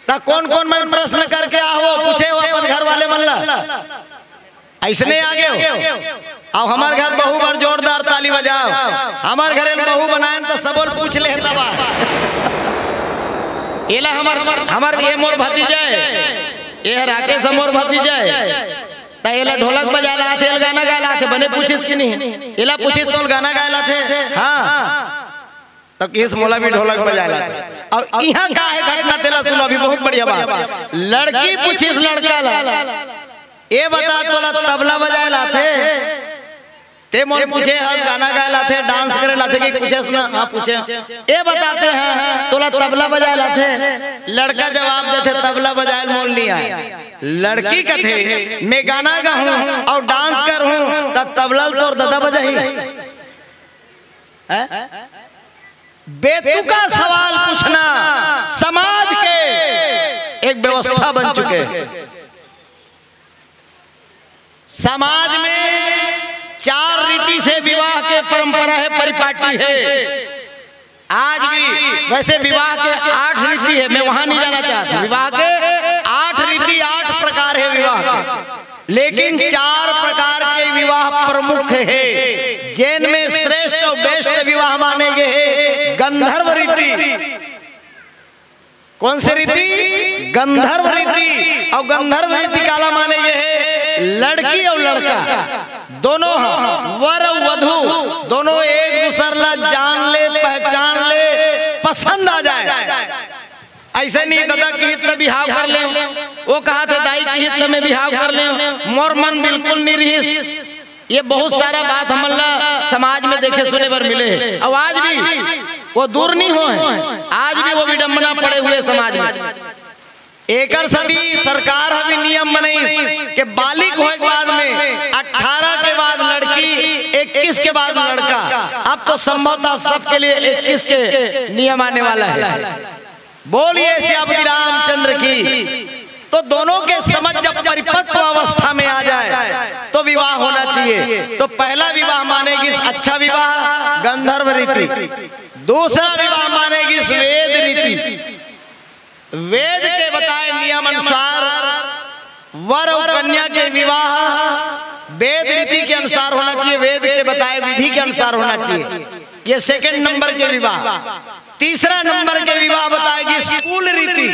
त कोन कोन मन प्रश्न करके आ हो, पूछे हो अपन घर वाले मन ला? अइसने आ गे हो। अउ हमर घर बहू बर जोरदार ताली बजाव। हमर घरे बहू बनायन त सबो ल पूछ ले तब। एला हमर, हमर, ये मोर भतीजा हे, ये ह राकेश ह मोर भतीजा हे। त एला ढोलक बजाए ल आथे, एला गाना गाए ल आथे, बने पूछिस कि नहीं? एला पूछिस तोला गाना गाए ल आथे? हाँ। त किहिस मोला भी ढोलक बजाए ल आथे। अउ इहाँ का हे घटना, तेला सुनो, अभी बहुत बढ़िया बात। लड़की पूछिस लड़का ला, "ए बता, तोला तबला बजाए ल आथे?" ते मोर पूछे हस, गाना गाए ल आथे, डांस करे ल आथे कि पूछे हस ना? हाँ, पूछे। ए बता ते ह, तोला तबला बजाए ल आथे? लड़का जवाब देथे, "तबला बजाए ल मोला नइ आय।" लड़की कथे, "मैं गाना गाहूं अउ डांस करहूं, त तबला ल तोर ददा बजाही?" हैं? बेतुका सवाल पूछना समाज के एक व्यवस्था बन चुके हे। समाज में चार रीति से विवाह के परंपरा हे, परिपाटी हे। आज भी, वैसे विवाह के आठ रीति हे, मैं वहां नहीं जाना चाहता। विवाह के आठ रीति, आठ प्रकार हे विवाह के, लेकिन चार प्रकार के विवाह प्रमुख हे, जेन में श्रेष्ठ अउ बेस्ट विवाह माने गे हे गंधर्व रीति। कोन से रीति? गंधर्व रीति। अउ गंधर्व रीति काला माने गे हे? लड़की अउ लड़का दोनों ह, वर अउ वधू पसंद आ जाए। ऐसे नहीं दादा किहिस त बिहाव कर लेंव, वो कहाथे दाई किहिस त मैं बिहाव कर लेंव, मोर मन बिल्कुल नहीं रिहिस। ये बहुत सारा बात हमन ला समाज में देखे सुने बर मिले हे। अउ आज भी वो दूर नहीं होय, आज भी वो विडंबना पड़े हुए समाज में। एकर सेती सरकार ह भी नियम बनाइस के बालिग होए के बाद में अठारह के बाद लड़की, इक्कीस के बाद लड़का। अब तो संभवतः सबके लिए इक्कीस के नियम आने वाला है। बोलिए सियापति रामचंद्र की। तो दोनों के समझ जब परिपक्व अवस्था में आ जाए तो विवाह होना चाहिए। तो पहला विवाह माने गिस अच्छा विवाह, गंधर्व रीति। दूसरा विवाह माने गिस वेद रीति। वेद के बताए नियम अनुसार वर और कन्या के विवाह वेद रीति के अनुसार होना चाहिए, वेद के बताए विधि के अनुसार होना चाहिए। ये सेकंड नंबर के विवाह। तीसरा नंबर के विवाह बताए गिस कुल रीति।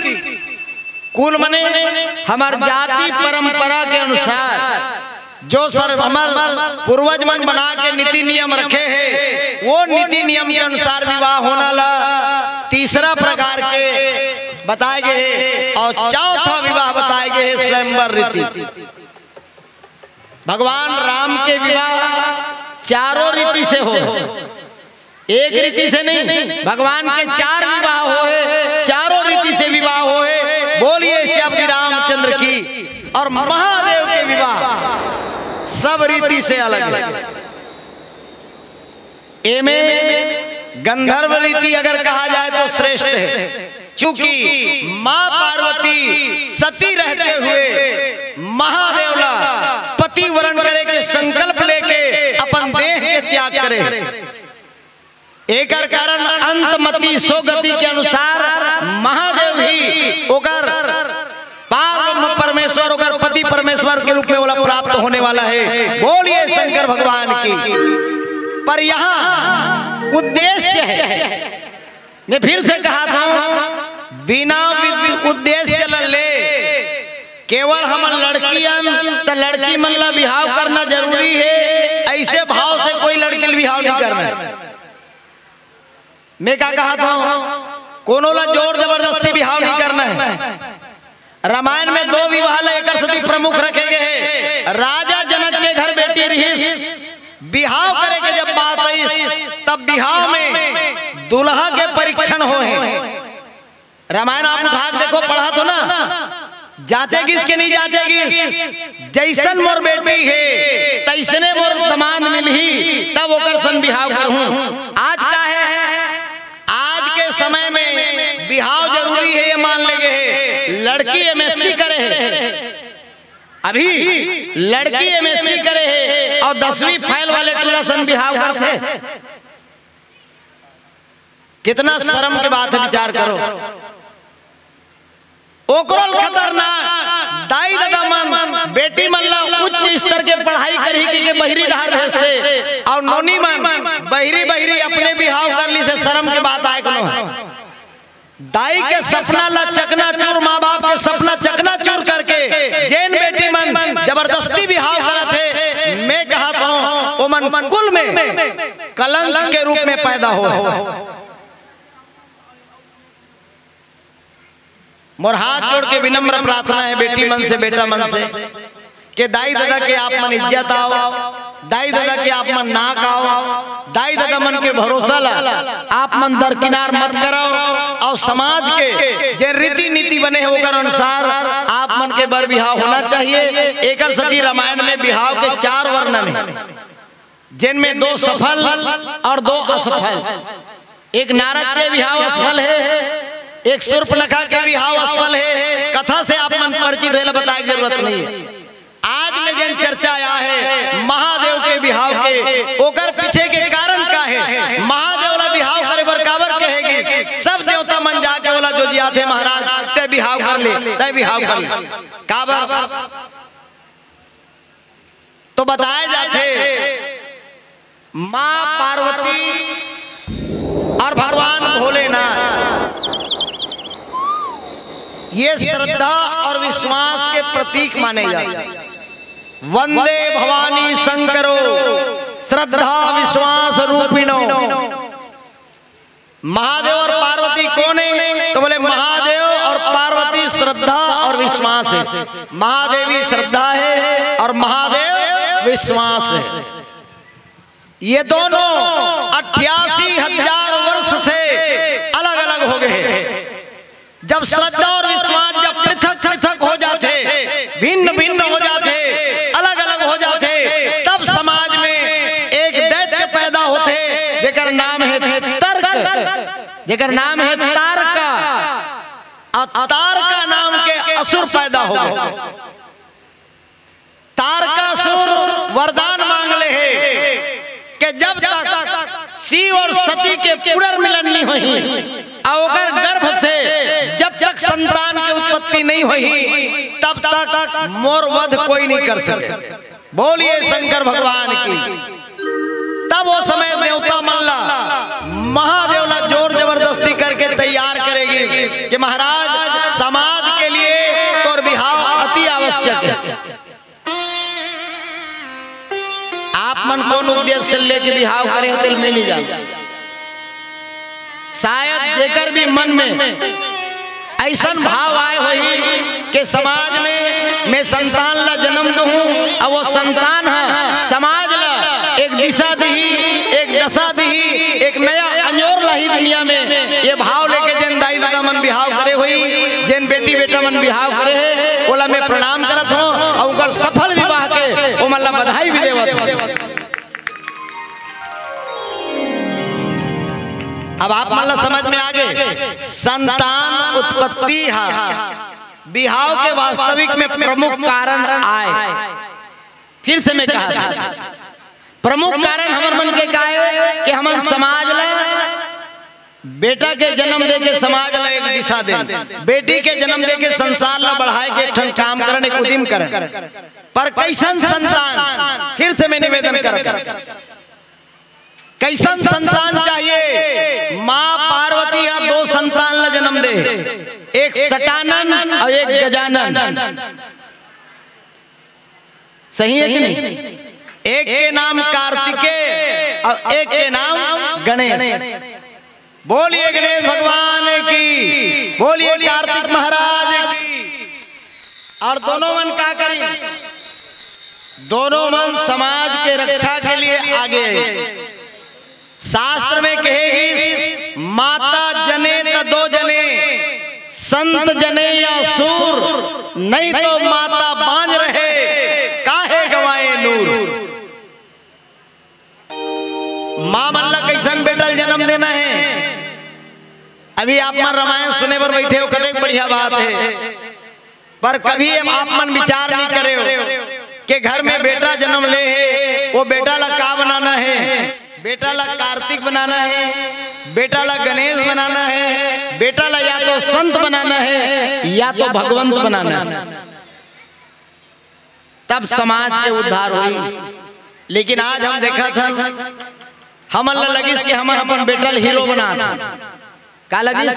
कुल मने हमर जाति परंपरा के अनुसार जो सर हमर पूर्वज मन बना के नीति नियम रखे हे, वो नीति नियम के अनुसार विवाह होना ला तीसरा प्रकार के बताए गे हे। और चौथा विवाह बताए गे हे स्वयंवर रीति। भगवान राम के विवाह चारों रीति से हो, एक रीति से नहीं, भगवान के चार विवाह होए, चारों रीति से विवाह होए। बोलिए श्री रामचंद्र की। और महादेव के विवाह सब रीति से अलग है। एमे गंधर्व रीति अगर कहा जाए तो श्रेष्ठ है, चूंकि माँ पार्वती सती रहते हुए महादेव ला पति वरण करे के संकल्प लेके अपन देह के त्याग करे। एकर कारण अंतमती सोगति के अनुसार महादेव ही ओकर पार ब्रह्म परमेश्वर, ओकर पति परमेश्वर के रूप में ओला प्राप्त होने वाला है। बोलिए शंकर भगवान की। पर यहाँ उद्देश्य है, मैं फिर से कहा था, बिना विद-, उद्देश्य ल ले केवल हमन लड़की अन त लड़की मन ला बिहाव करना जरूरी है, ऐसे भाव से कोई लड़की ल बिहाव नहीं करना है। मैं का कहा था, कोनो ला जोर जबरदस्ती बिहाव नहीं करना है। रामायण में दो विवाह ला एकर सेती प्रमुख रखे गए हैं। राजा जनक के घर बेटी रिहिस, बिहाव करे के जब बात आइस, तब बिहाव में दुल्हा के परीक्षण होए। रामायण आप उठा के देखो, पढ़ा तो ना, जांचे गिस के नहीं जांचे गिस। जैसन मोर बेटी है, तैसने मोर दमांद मिलही, तब ओकर सन बिहाव करहूं। आज का है, आज के समय में बिहाव जरूरी है, ये मान लेगे है। लड़की एमएससी करे है, अभी लड़की एमएससी करे है और दसवीं फेल वाले टूरा सन बिहाव करथे। कितना शर्म के बात है, विचार करो। ओकरो ल खतरनाक दाई ददा मन बेटी मन ला उच्च स्तर के पढ़ाई करही के, के बहिरी डहर भेजथे और नोनी मन बहिरी बहिरी अपने बिहाव कर ली से शर्म के बात आए कोनो है। दाई के सपना ला चकनाचूर, माँ बाप के सपना चकनाचूर करके जेन बेटी मन जबरदस्ती बिहाव करत हे, मैं कहत हूँ ओमन कुल में कलंक के रूप में पैदा हो। मोर हाथ जोड़ के विनम्र प्रार्थना है बेटी मन से, बेटा मन से, के दाई ददा के आप मन इज्जत आओ, दाई ददा के आप मन नाक आओ, दाई ददा मन के भरोसा ला आप मन दरकिनार मत कराओ। और समाज के जे रीति नीति बने हैं ओकर अनुसार आप मन के बर बिहाव होना चाहिए। एकर सेती रामायण में बिहाव के चार वर्णन है, जिनमें दो सफल और दो असफल। एक नारद के बिहाव असफल है, एक शूर्पणखा के बिहाव असफल है। कथा से आप मन परिचित होए ला बताए के जरूरत नहीं है। आज में जन चर्चा आया है महादेव के बिहाव के, ओकर पीछे के कारण का है, महादेव ला बिहाव करे बर काबर कहेगी, सब देवता मन जाके ओला जोजियाथे, महाराज तय बिहाव कर ले, तय बिहाव कर ले। काबर तो बताए जाथे माँ पार्वती और भगवान भोलेनाथ ये श्रद्धा और विश्वास के प्रतीक माने जाते। वंदे भवानी शंकरो श्रद्धा विश्वास रूपिणो। महादेव और पार्वती विश्वास है। महादेवी श्रद्धा है और महादेव विश्वास है। ये दोनों अट्ठासी हजार वर्ष से अलग अलग हो गए हैं। जब श्रद्धा और विश्वास जब पृथक पृथक हो जाथे, भिन्न भिन्न हो जाथे, अलग अलग हो जाथे, तब समाज में एक दैत्य पैदा होथे, जेकर नाम है तर्क, जेकर नाम है तारका। और तारका नाम के असुर पैदा हो गए। तारकासुर वरदान मांग ले हे कि जब तक शिव और सती के पुनर्मिलन नहीं होही, और ओकर गर्भ से जब तक संतान के उत्पत्ति नहीं होही, तब तक मोर वध कोई नहीं कर सके। बोलिए शंकर भगवान की। तब वो समय देवता मन ला, महादेव ला जोर जबरदस्ती करके तैयार करे गिस कि महाराज, समाज के लिए तोर बिहाव अति आवश्यक है। आप मन कौन उद्देश्य से लेके बिहाव करे हो, तेल में नहीं जान। शायद जेकर भी मन में ऐसन भाव आए होही कि समाज में मैं संतान ला जन्म दूं, अब वो संतान ह समाज ला एक दिशा दिही, एक दशा दिही, एक नया अंजोर लाही दुनिया में। ये भाव लेके जेन दाई ददा मन बिहाव करे होही, जेन बेटी बेटा मन बिहाव करे हे, ओला मैं प्रणाम करत हूँ और ओकर सफल विवाह के ओमन ला बधाई भी देवत हूँ। अब आप मन ला समझ में आ गे, संतान उत्पत्ति हा बिहाव के वास्तविक में प्रमुख कारण आय। फिर से मैं कहा था, प्रमुख कारण हमर मन के का हे कि हमन समाज ला बेटा के जन्म दे के समाज ला एक दिशा दे, बेटी के जन्म दे के संसार ला बढ़ाए के एक ठन काम करन, एक उद्यम करन। पर कैसन संतान? फिर से मैं निवेदन करत हूं, कैसन संतान चाहिए? माँ पार्वती हा दो संतान ला जन्म दे, एक सटानन और एक गजानन। सही है कि नहीं? एक के नाम कार्तिकेय और एक के नाम गणेश। बोलिए गणेश भगवान की, बोलिए कार्तिक महाराज की। और दोनों मन का करी? दोनों मन समाज के रक्षा के लिए आगे। शास्त्र में कहे गिस, माता जने त दो जने, संत जने या सूर, नहीं तो माता बांझ रहे, काहे गंवाए नूर। माँ मन ला कैसन बेटा ल जन्म देना हे? अभी आप मन रामायण सुने बर बैठे हो, कतेक बढ़िया बात हे। पर कभी आप मन विचार नहीं करे हो कि घर में बेटा जन्म ले हे, वो बेटा ला का बनाना हे? बेटा ला कार्तिक बनाना हे, बेटा ला गणेश बनाना हे, बेटा ला या तो संत बनाना हे या तो भगवंत बनाना हे, तब समाज के उद्धार होई। लेकिन आज हम देखत हन, हमन ला लगिस कि हमन अपन बेटा ल हीरो बनात हन। का लगिस?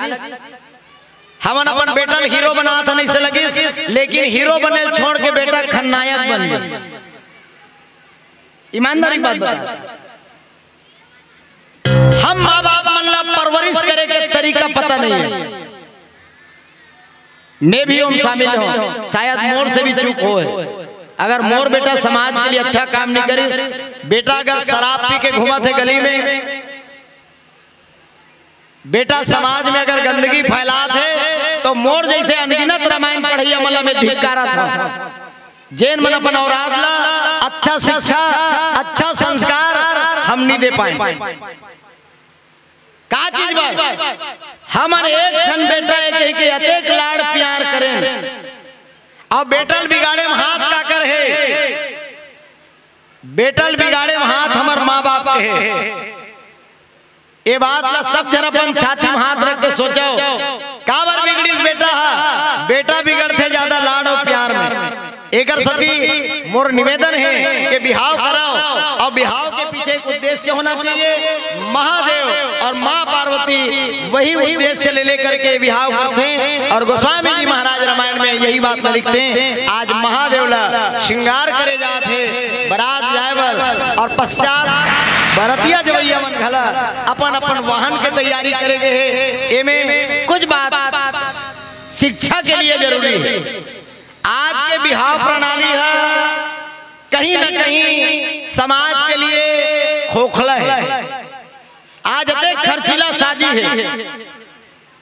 हमन अपन बेटा ल हीरो बनात हन, अइसे लगिस, लेकिन हीरो बने ल छोड़ के बेटा खलनायक बन गे। ईमानदारी बात बता, हम माँ बाप मन ला परवरिश करे के तरीका पता नहीं है। मैं भी ओम शामिल हूँ, शायद मोर से भी चूक होय। अगर मोर बेटा समाज के लिए अच्छा काम नहीं करिस, बेटा अगर शराब पी के घूमत हे गली में, बेटा समाज में अगर गंदगी फैलात हे, तो मोर जैसे अनगिनत रामायण पढ़इया मन ला मैं धिक्कारत हूँ, जेन मन अपन औलाद ला अच्छा शिक्षा, अच्छा संस्कार हम नहीं दे पाए। का चीज बा? हमन एक ठन बेटा हे कहिके अतेक लाड़ प्यार करेन, अउ बेटा ल बिगाड़े म हाथ काकर हे? बेटा ल बिगाड़े म हाथ हमर माँ बाप के हे। ए बात ला सब झन अपन छाती म हाथ रख के सोचव, काबर बिगड़िस बेटा ह? बेटा बिगड़थे ज्यादा लाड़ अउ प्यार में। एकर सेती मोर निवेदन हे कि बिहाव कराव, अउ बिहाव के पीछे एक उद्देश्य होना चाहिए। महादेव अउ माँ पार्वती वही उद्देश्य ले लेकर के बिहाव करथे, अउ गोस्वामी जी महाराज रामायण में यही बात लिखथे। आज महादेव ला श्रृंगार करे जात हे, बरात जाए बर, अउ पश्चात बरतिया जवइया मन घला अपन अपन वाहन के तैयारी करे गे हे। एमे कुछ बात शिक्षा के लिए जरूरी हे। आज के बिहाव प्रणाली ह कहीं न कहीं समाज के लिए खोखला हे। आज अतेक खर्चीला शादी हे,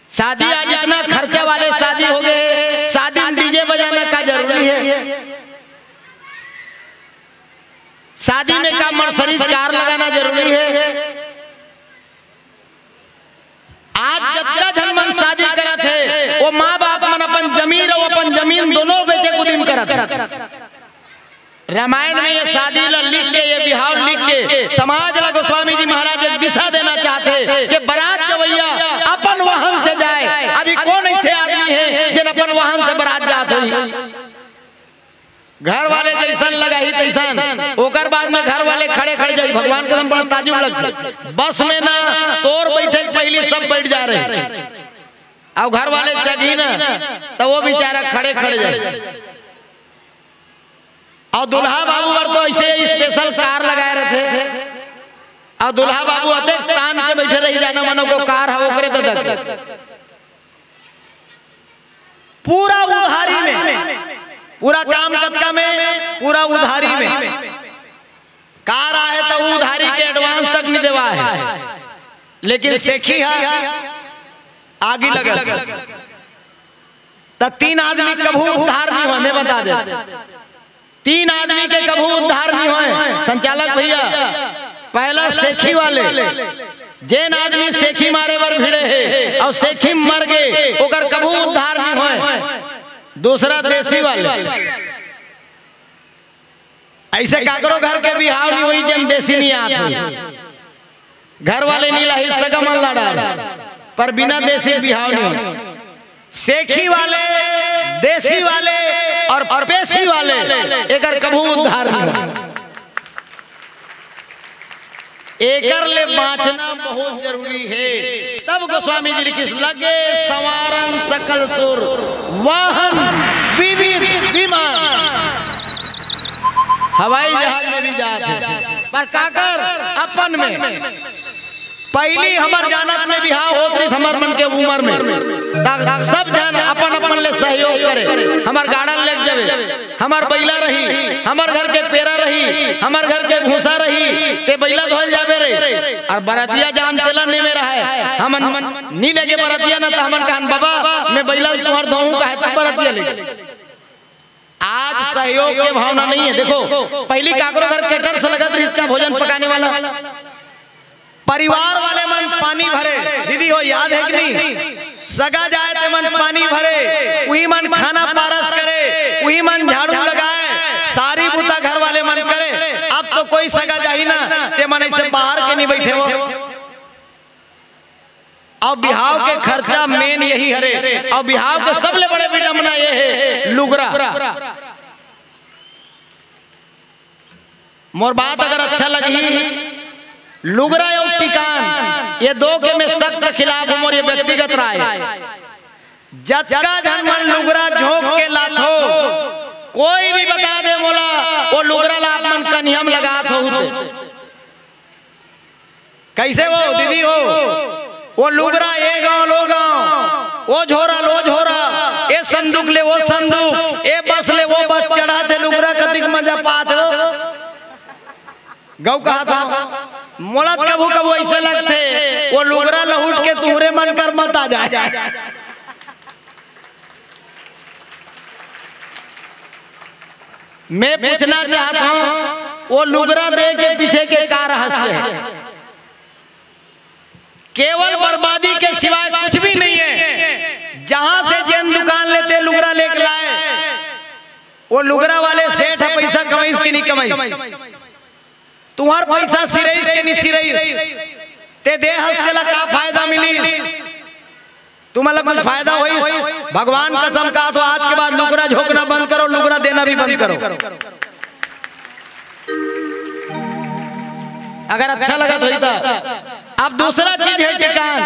शादी आज इतना खर्चा वाले शादी हो गए हे। शादी में डीजे बजाना का जरूरी हे? शादी में का मर्सडीज कार लगाना जरूरी हे? आज जतका झन मन शादी करत हे, वो माँ बाप मन अपन जमीन अउ अपन जमीन दोनों बेचे के उदिम करत हे। रामायण में ये शादी ला लिख के, ये बिहाव लिख के समाज ला गोस्वामी जी महाराज एक दिशा देना चाहत हे कि बारात जवइया अपन वाहन से जाए। अभी कोन ऐसे आदमी हे जेन अपन वाहन से बारात जात होही? घर वाले जैसन लगाही तैसन, ओकर बाद में घर वाले खड़े खड़े जाही। भगवान कसम, बड़ा ताजुब लगथे। बस में ना, तोर बैठे के पहिली सब बैठ जा रहे, अउ घर वाले चघही ना, त वो बेचारा खड़े खड़े जाही। अउ दूल्हा बाबू बर तो ऐसे स्पेशल कार लगाए रथे, अउ दूल्हा बाबू अतेक तान के बैठे रही, जाना मनो को कार ह ओकरे त दे। पूरा उधारी में, पूरा काम कतका में, पूरा उधारी में। कार आहे त उधारी के एडवांस तक नहीं देवा हे, लेकिन सेखी ह आगी लगत। त तीन आदमी कभू उद्धार नहीं होय, मैं बता देत। तीन आदमी के कभू उद्धार नहीं होय। संचालक भैया, पहला सेखी वाले, जेन आदमी सेखी मारे बर भिड़े हे अउ सेखी मर गे, ओकर कभू उद्धार नहीं होय। दूसरा देसी वाले, ऐसे काकरो घर के बिहाव नहीं होही जेन देसी नहीं आत होही। घर वाले नहीं लाही, सगा मन ला डार, पर बिना देसी बिहाव नहीं होही। सेखी वाले, देसी वाले अउ, अउ पेशी वाले, एकर कभू उद्धार नहीं होही। एकर ले बाँचना बहुत जरूरी हे। तब गोस्वामी जी लिखिस, लगे संवारन सकल सुर, वाहन विविध विमान। हवाई जहाज में भी जात हे, पर काकर? अपन में। पहिली हमर जानत में बिहाव होत रहिस, हमर मन के उमर में, त सब झन अपन अपन ले सहयोग करे। हमर गाड़ा ले जावे, हमर बइला रही, हमर घर के पेरा रही, हमर घर के भूसा रही, ते बइला धोल जाबे रे। अउ बरतिया जान तेला नेमे रहय, हमन नी लेगे बरतिया ना, त हमन कहन, "बाबा, मैं बइला तुहर धोहूं," कहे त बरतिया लेगे। आज सहयोग के भावना नहीं हे। देखो, पहिली काकरो घर caterers लगत रहिस का भोजन पकाने वाला। परिवार वाले मन पानी भरे, दीदी हो, याद हे कि नहीं? सगा जाए ते मन पानी भरे, उही मन खाना पारस करे, उही मन झाड़ू लगाए, सारी बूता घर वाले मन करे। अब तो कोई सगा जाही ना, ते मन ऐसे बाहर के नहीं बैठे हो। अउ बिहाव के खर्चा main यही हरे। अउ बिहाव के सबले बड़े विडंबना ये हे, लुगरा। मोर बात अगर अच्छा लगही, लुगरा अउ टिकान, ये दो के मैं सख्त खिलाफ हूं, मोर ये व्यक्तिगत राय। जतका झन मन लुगरा झोंक के लाथो, कोई भी बता दे मोला, वो लुगरा ला आप मन कनिहा म लगात हो ते। कैसे वो दीदी हो, वो लुगरा ए गांव ले ओ गांव, वो झोरा ले ओ झोरा, ए संदूक ले वो संदूक, ए बस ले वो बस, चढ़ाथे लुगरा, कतिक मजा पाथे वो। गऊ कहा था, मोला त कभू कभू ऐसे लगथे, वो लुगरा लहुट के तुहरे मन कर मत आ जाए। मैं पूछना चाहता हूं, वो लुगरा दे के पीछे के का रहस्य है? केवल बर्बादी के सिवाय कुछ भी नहीं है। जहां से जेन दुकान ले ते लुगरा लेके लाए, वो लुगरा वाले सेठ ह पैसा कमाइस कि नहीं कमाइस? तुंहर पैसा सिरइस के नहीं सिरइस? ते दे हस तेला का फायदा मिलिस? तुमन ला कुछ फायदा होइस? भगवान कसम कहा तो आज के बाद लुगरा झोंकना बंद करो, लुगरा देना भी बंद करो। अगर अच्छा लगत होही त। अब दूसरा चीज है टिकान।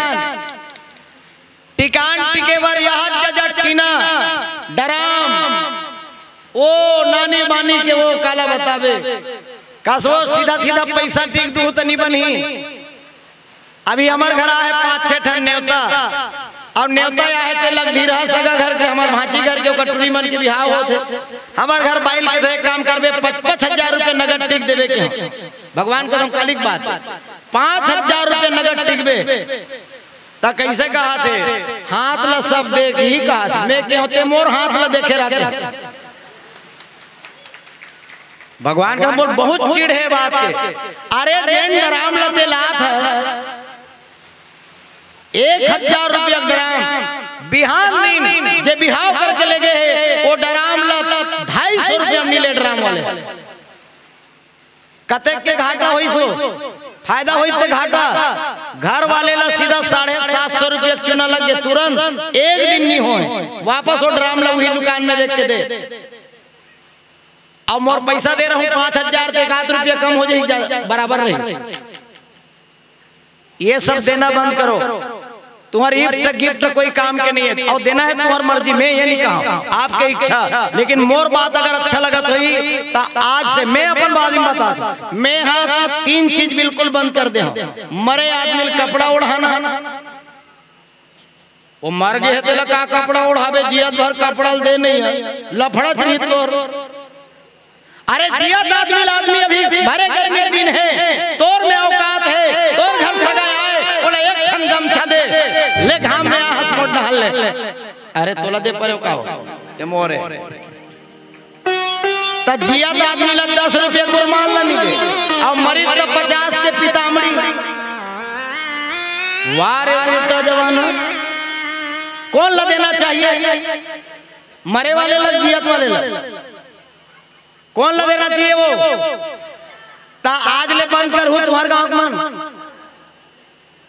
टिकान टिके बर यह जजट टीना, डराम, ओ नानी बानी के वो काला बताबे। कसो सीधा सीधा पैसा टिक दू त नी बनही। अभी हमर घर आहे पांच छह ठन नेवता, अउ नेवता आहे ते लग धीरहा सगा घर के, हमर भांची घर के, ओकर टुरी मन के बिहाव होत हे। हमर घर बाइल के तो एक काम करबे, पच-, पाँच हजार रुपया नगद टिक देबे के। भगवान कसम काली के बात, पाँच हजार रुपया नगद टिकबे। त कइसे कहत हे? हाथ ला सब देख ही कहत हे। मैं के होते मोर हाथ ला देखे रहते। भगवान का मोर बहुत चिढ़ हे बात के। अरे जेन डराम ला ते लात हे, एक हजार रुपया डराम, बिहान दिन जे बिहाव करके ले गे हे, वो डराम ला ढाई सौ रुपया मिले डराम वाले। कतेक के घाटा होइस हो? फायदा होइस ते घाटा? घर वाले ला सीधा साढ़े सात सौ रुपया के चूना लग गे तुरंत, एक दिन नहीं होय, वापस वो डराम ला वही दुकान में बेच के दे। अब मोर पैसा दे रहा हूँ पाँच हजार, तो एक आध रुपया कम हो जाही, बराबर रही। ये सब देना बंद करो। तुम्हार गिफ्ट गिफ्ट कोई काम के नहीं है, और देना है तुम्हार मर्जी, मैं ये नहीं कहा, आपके इच्छा। लेकिन मोर बात अगर अच्छा लगत होई, तो आज से मैं अपन बारे में बता दूं, मैं हा तीन चीज बिल्कुल बंद कर दे हूँ। मरे आदमी ल कपड़ा ओढ़ाना, वो मर गे हे, तेला का कपड़ा ओढ़ाबे? जियत भर कपड़ा ल दे नहीं है, लफड़ा चरित तोर। अरे जियत आदमी ल आदमी अभी भरे गर्मी के दिन हे, तोर में औकात हे, तोर घर सगा आए, बोले एक ठन गमछा दे, ले घाम में आहत मोट डहाल ले। अरे तोला दे परे का हो? ये मोरे। त जियत आदमी ला दस रुपया के रुमाल ला नहीं दे, अउ मरित त पचास के पितामड़ी। वाह रे उल्टा जमाना, कौन ला देना चाहिए? मरे वाले ला, जियत वाले ला? कौन ला देना चाहिए वो? त आज ले बंद करहू तुहर गांव के मन।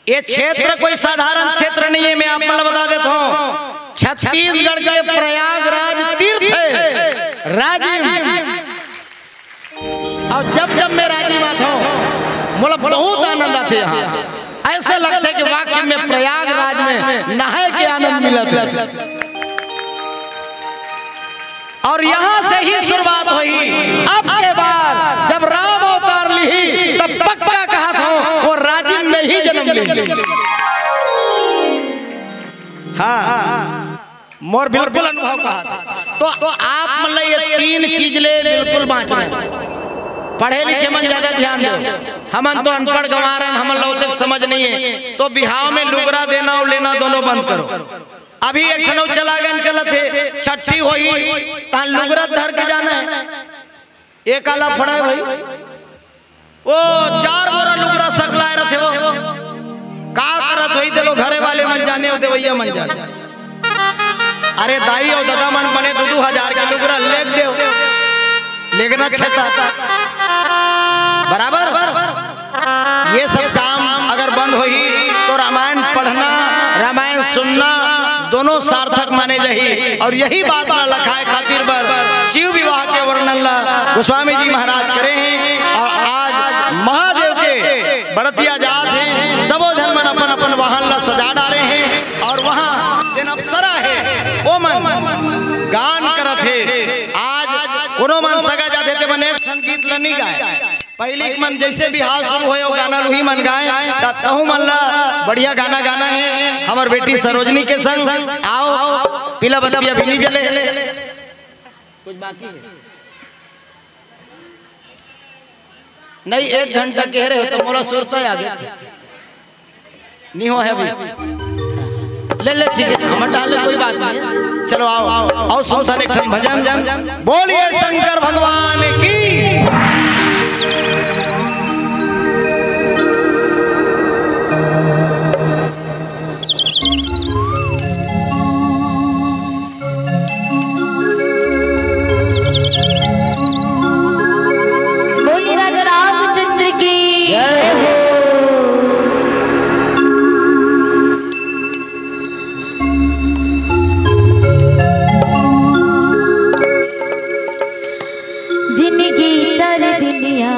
ये क्षेत्र कोई साधारण क्षेत्र नहीं है, मैं आप मन ला बता देता हूँ। छत्तीसगढ़ के प्रयागराज तीर्थ हे राजिम। अउ जब जब मैं राजिम आता हूँ, मोला बहुत आनंद आथे यहाँ। ऐसा लगथे कि वाकई में प्रयागराज में नहाए के आनंद मिलथे। अउ यहाँ से ही शुरुआत होही। अब के बाद जब राम अवतार लिही, तब पक्का कहत हूँ, वो राजिम में ही जन्म लेही। हाँ, मोर बिल्कुल अनुभव कहत हूँ। तो, तो आप मन ला ये तीन चीज ले बिल्कुल बाँचना हे। पढ़े लिखे मन ज्यादा ध्यान दो, हमन तो अनपढ़ गंवार हन, हमन ला ओतेक समझ नहीं हे। तो बिहाव में लुगरा देना अउ लेना दोनों बंद करो। अभी एक ठन अउ चलागन चलत हे, छट्ठी होही, तहाँ लुगरा धर के जाना हे। एक आला फड़ा हे भाई, वो चार बोरा लुगरा सकलाए रथे वो। का करत होही तेलो घरे वाले मन जाने, अउ देवइया मन जाने। अरे दाई अउ ददा मन बने दू दू हजार के लुगरा लेग देव, लेगना छेता बराबर। ये सब काम अगर बंद होही तो रामायण पढ़ना, रामायण सुनना दोनों सार्थक माने जाही। अउ यही बात ला लखाए खातिर बर शिव विवाह के वर्णन ला गोस्वामी जी महाराज करे हे। अउ आज महादेव के बरतिया जात हे, सबो झन मन अपन अपन वाहन ला सजा डारे हे अउ वहाँ जेन अप्सरा हे, वो मन गान करत हे। आज कोनो मन सगा जाथे ते मन एक ठन गीत ला नहीं गाए। पहिली के मन जैसे बिहाव शुरू होय, वो गाना लूही मन गाए, त तहू मन ला बढ़िया गाना गाना हे। हमर बेटी सरोजनी के संग आओ, पीला बत्ती अभी नहीं जले। कुछ बाकी हे? नहीं, एक घंटा कह रहे हो तो मोला सुरता आ गया। नहीं हो है अभी। ले, ले, ठीक है, हम डाल ले, कोई बात नहीं है। चलो आओ, आओ, आओ, सुनथन एक ठन भजन। बोलिए शंकर भगवान की। बोलिए राजा रामचंद्र की जय हो। जिंदगी चार दुनिया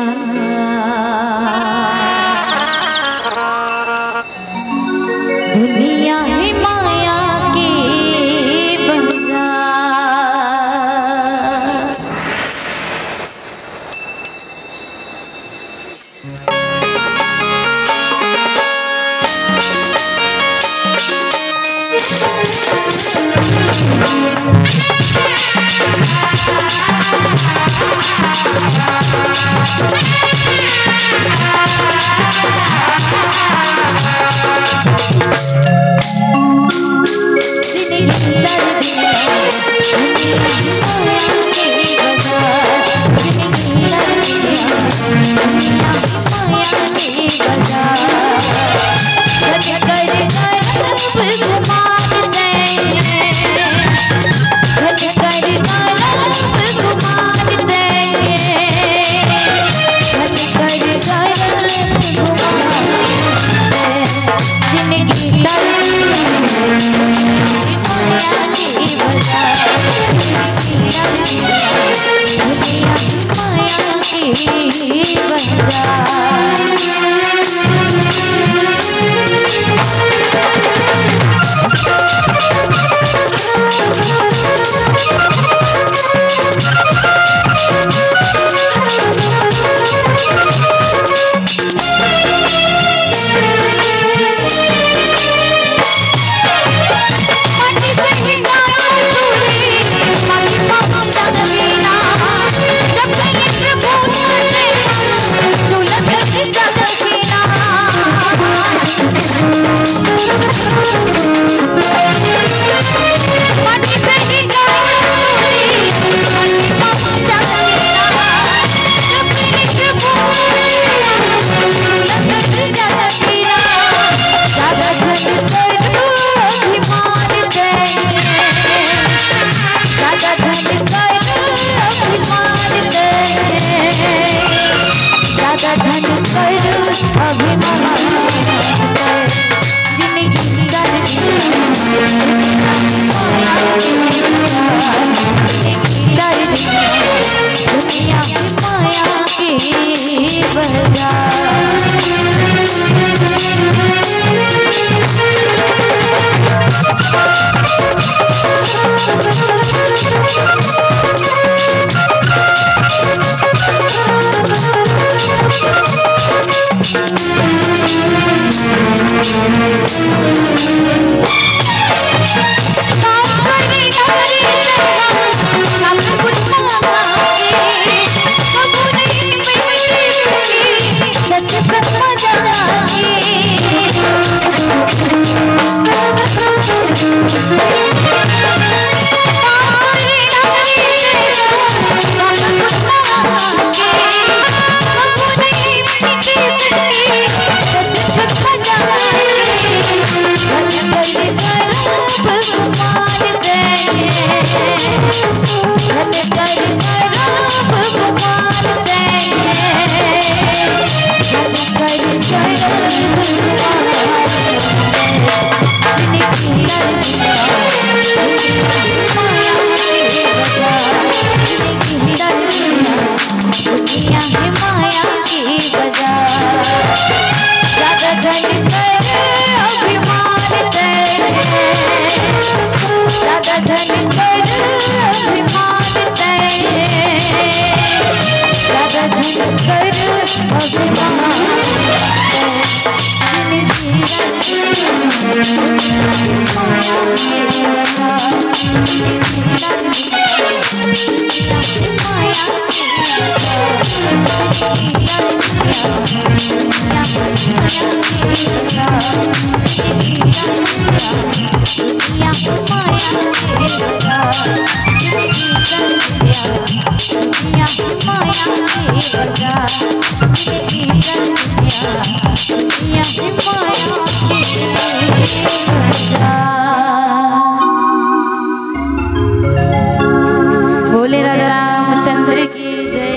बोले राजा रामचंद्र की जय।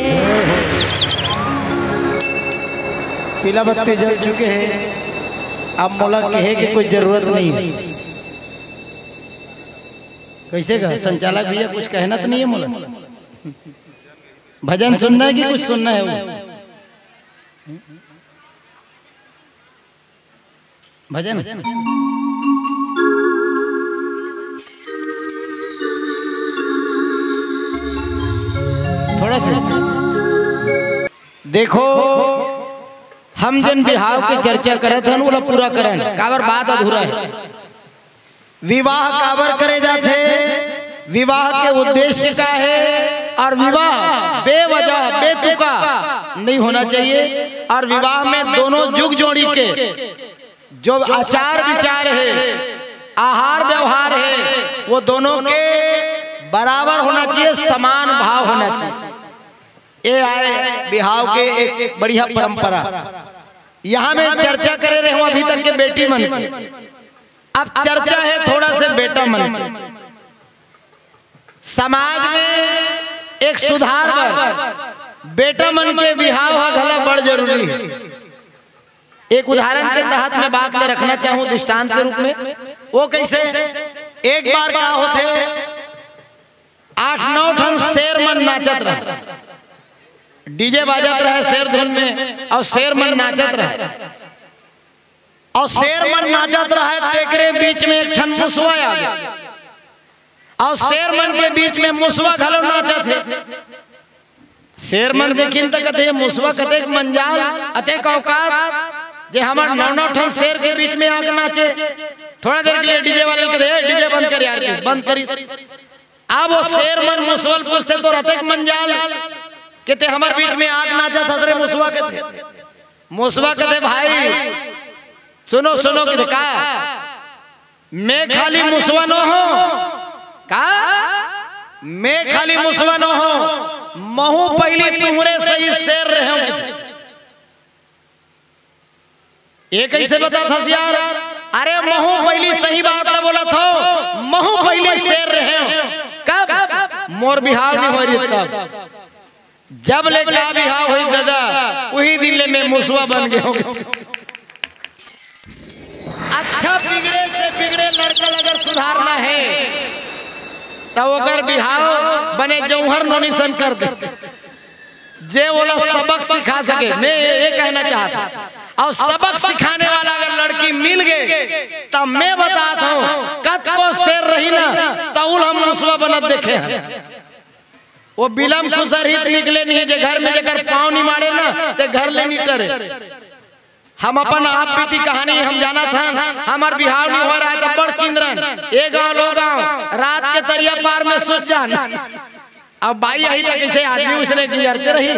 पीला बत्ती जल चुके हैं, अब मोला कहे के कोई जरूरत नहीं है। कैसे का संचालक भैया, कुछ कहना तो नहीं है मोला? भजन सुनना है कि कुछ सुनना है वो? भजन थोड़ा सा देखो, हम जन बिहाव के चर्चा करत हन, ओला पूरा करन, काबर बात अधूरा है। विवाह काबर करे जाथे? विवाह के उद्देश्य का है और विवाह बेवजह, बेतुका नहीं होना चाहिए। और विवाह में दोनों जुग जोड़ी के जो आचार विचार है, आहार व्यवहार है, वो दोनों के बराबर होना चाहिए, समान भाव होना चाहिए। ये आय बिहाव के एक बढ़िया परंपरा। यहाँ में चर्चा करे रहे हूँ अभी तक के बेटी मन की। अब चर्चा है थोड़ा से बेटा मन की। समाज में एक सुधार बर बेटा मन के बिहाव ह घला बड़ जरूरी है। एक उदाहरण के तहत मैं बात ल रखना चाहूँ दृष्टांत के रूप में। वो कैसे? एक बार का होथे, आठ नौ ठन शेर मन नाचत रहे, डीजे बाजत रहे शेर धुन में, और शेर मन नाचत रहे, और शेर मन नाचत रहे, तेकरे बीच में एक ठन मुसवा आ गया, और शेर मन के बीच में मुसवा घलो नाचत हे। शेर मन देखिन त कथे, "ये मुसवा कतेक मंजाल, अतेक औकात, जे हमर नौ नौ ठन शेर के बीच में आके नाचे।" थोड़ा देर के लिए डीजे वाले कथे, "ए, डीजे बंद कर यार, बंद करी।" अब वो शेर मन मुसवा ल पूछथे, "तोर अतेक मंजाल के ते हमर बीच में आके नाचत हस रे मुसवा," कथे। मुसवा कथे, "भाई, सुनो, सुनो," कथे, "का?" मैं खाली मुसवा नो हूँ का? मैं खाली मुसवा नो हूँ, महू पहली तुमरे सही शेर रहे हूँ। ये कैसे बतात हस यार? अरे महू पहली सही बात ला बोलत हूँ, महू पहली शेर रहे हूँ। कब? मोर बिहाव नहीं हो रही तब। जब ले का बिहाव होई दादा, उही दिन ले मैं मुसवा बन गए हूँ। अच्छा बिगड़े से बिगड़े लड़का अगर सुधारना है, तो ओकर बिहाव बने जौहर नोनी सन कर दे, जे ओला सबक सिखा सके। मैं ये कहना चाहता हूँ, और सबक सिखाने वाला अगर लड़की मिल गए, तब मैं बताता हूँ, कतको शेर रही ना, तउल हम मुसवा बनत देखे हैं। वो बिलम खुसर ही निकले नहीं, जे घर में जेकर पाँव नहीं मारे ना, ते घर ले नहीं टरे। हम अपन आप बीती कहानी हम जानत हन, हमर बिहाव नहीं हो रहा है, तब बड़ किंदरन, ए गाँव लो गाँव, रात के तरिया पार में सुत जान। अब बाई आही त कैसे आदमी उसने गियरते रही,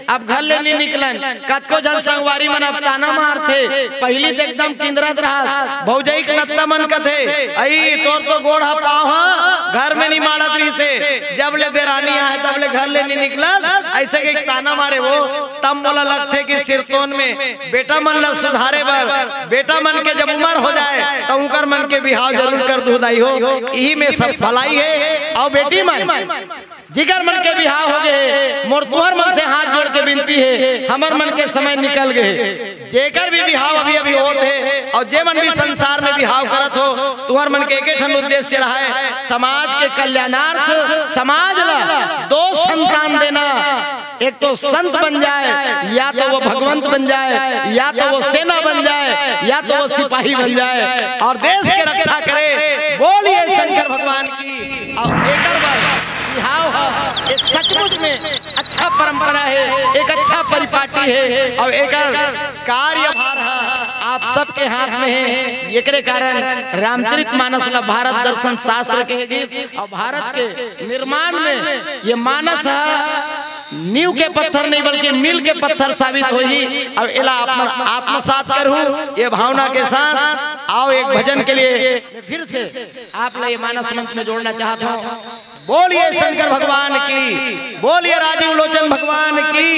अब घर ले नहीं निकलन। कतको झन संगवारी मन अब ताना मारथे, पहली तो एकदम किंदरत रहा, भौजई के नत्ता मन कथे, "अई तोर तो गोड़ ह पाँव ह, घर में नहीं माड़त रहिसे, जब ले देरानी आहे तब ले घर ले नहीं निकलत," ऐसे के ताना मारे वो। तब मोला लगथे कि सिरतोन में बेटा मन ला सुधारे बर, बेटा मन के जब उम्र हो जाए, त उनकर मन के बिहाव जरूर कर दूँ दाई हो। इही में सब भलाई हे। अउ बेटी मन, जिकर मन के बिहाव हो गए हे, मोर तुहर मन से हाथ जोड़ के विनती हे, हमर मन के समय निकल गए हे। जेकर भी बिहाव अभी अभी होत हे, अउ जे मन भी संसार में बिहाव करत हो, तुहर मन के एके ठन उद्देश्य रहा है, समाज के कल्याणार्थ, समाज ला दो संतान देना। एक तो संत बन जाए, या तो वो भगवंत बन जाए, या तो वो सेना बन जाए, या तो वो सिपाही बन जाए और देश के रक्षा करे। बोलिए शंकर भगवान की। और एकर बर बिहाव ह एक सचमुच में अच्छा परंपरा हे, एक अच्छा परिपाटी हे और एकर कार्यभार ह आप सबके हाथ में हे। एकरे कारण रामचरित मानस ला भारत दर्शन शास्त्र कहे गिस और भारत के निर्माण में ये मानस ह नींव के पत्थर नहीं बल्कि मील के पत्थर साबित होही। अब एला आप मन आत्मसात करहू ये भावना के साथ। आओ एक भजन के लिए फिर से आप ला ये मानस मंच में जोड़ना चाहत हूँ। बोलिए शंकर भगवान की, बोलिए राजीव लोचन भगवान की,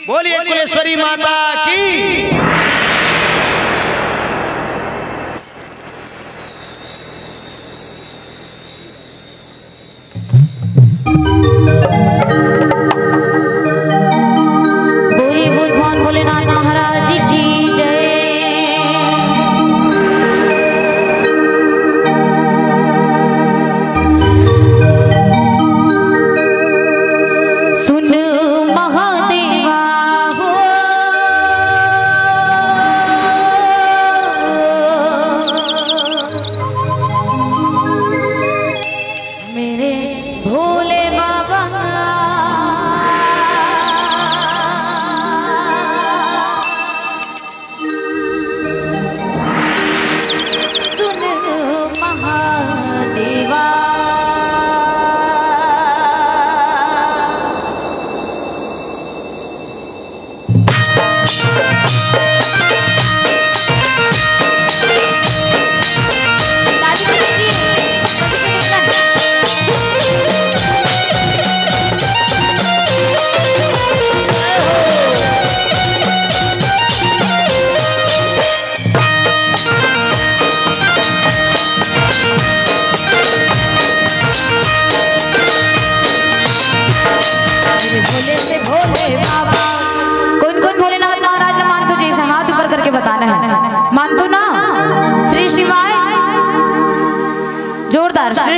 बोलिए कुलेश्वरी माता की। बोलिए बोल भगवान भोलेनाथ महाराज की जय। सुन महादेवा हो।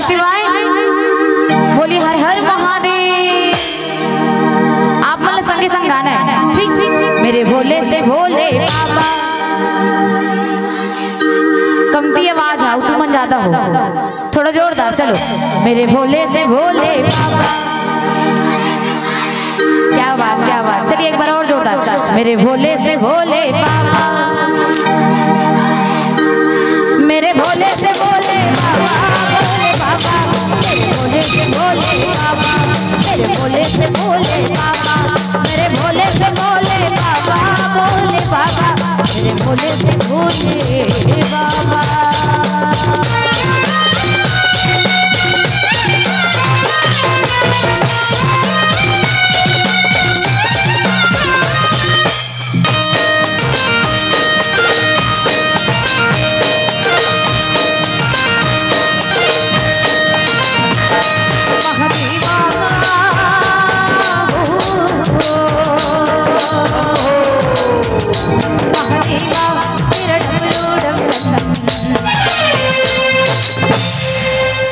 शिवाय। बोली हर हर महादेव। आप मन ला संगे संग गाना है, ठीक? मेरे भोले से भोले बाबा। कमती आवाज है, तू मन ज्यादा हो, थोड़ा जोरदार। चलो। मेरे भोले से भोले बाबा। क्या बात, क्या बात। चलिए, एक बार और जोरदार। मेरे भोले से भोले बाबा, मेरे भोले से भोले बाबा, भोले बाबा, मेरे भोले से भोले बाबा, मेरे भोले से भोले बाबा, मेरे भोले से भोले बाबा, मेरे भोले से भोले बाबा।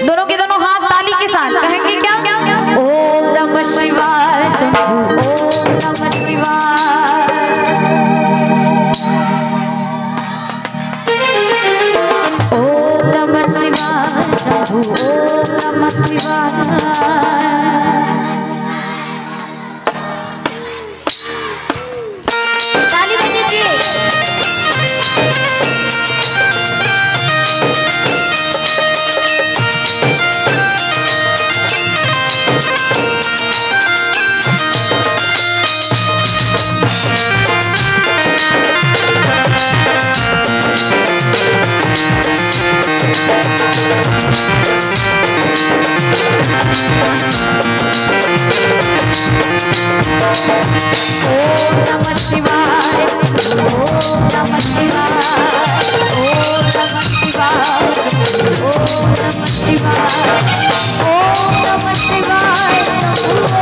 दोनों के दोनों हाथ ताली के साथ कहेंगे क्या? ओम नमः शिवाय शंभू, ओम नमः शिवाय। ओम नमः शिवाय शंभू, ओम नमः शिवाय। ताली बजाइए। ओम नमः शिवाय, ओम नमः शिवाय, ओम नमः शिवाय, ओम नमः शिवाय, ओम नमः शिवाय,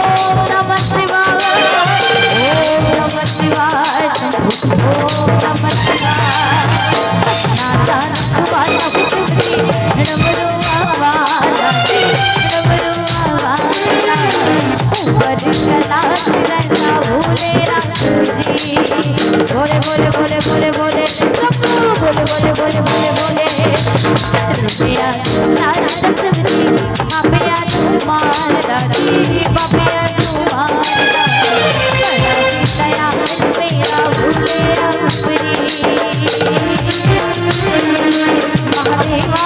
ओम नमः शिवाय, ओम नमः शिवाय, ओम नमः शिवाय। सतनाथ वाला हुजूरी, डमरू वाला जी, डमरू वाला। ऊपर कैलाश रहना भोले राम जी। भोले, भोले, भोले, भोले, भोले, शंभू। भोले, भोले, भोले, भोले, भोले। रुपया लाल रसवती, बापया तू मारता जी, बापया तू मारता। बड़ा जी दया मेरा भोले राम जी। महादेवा।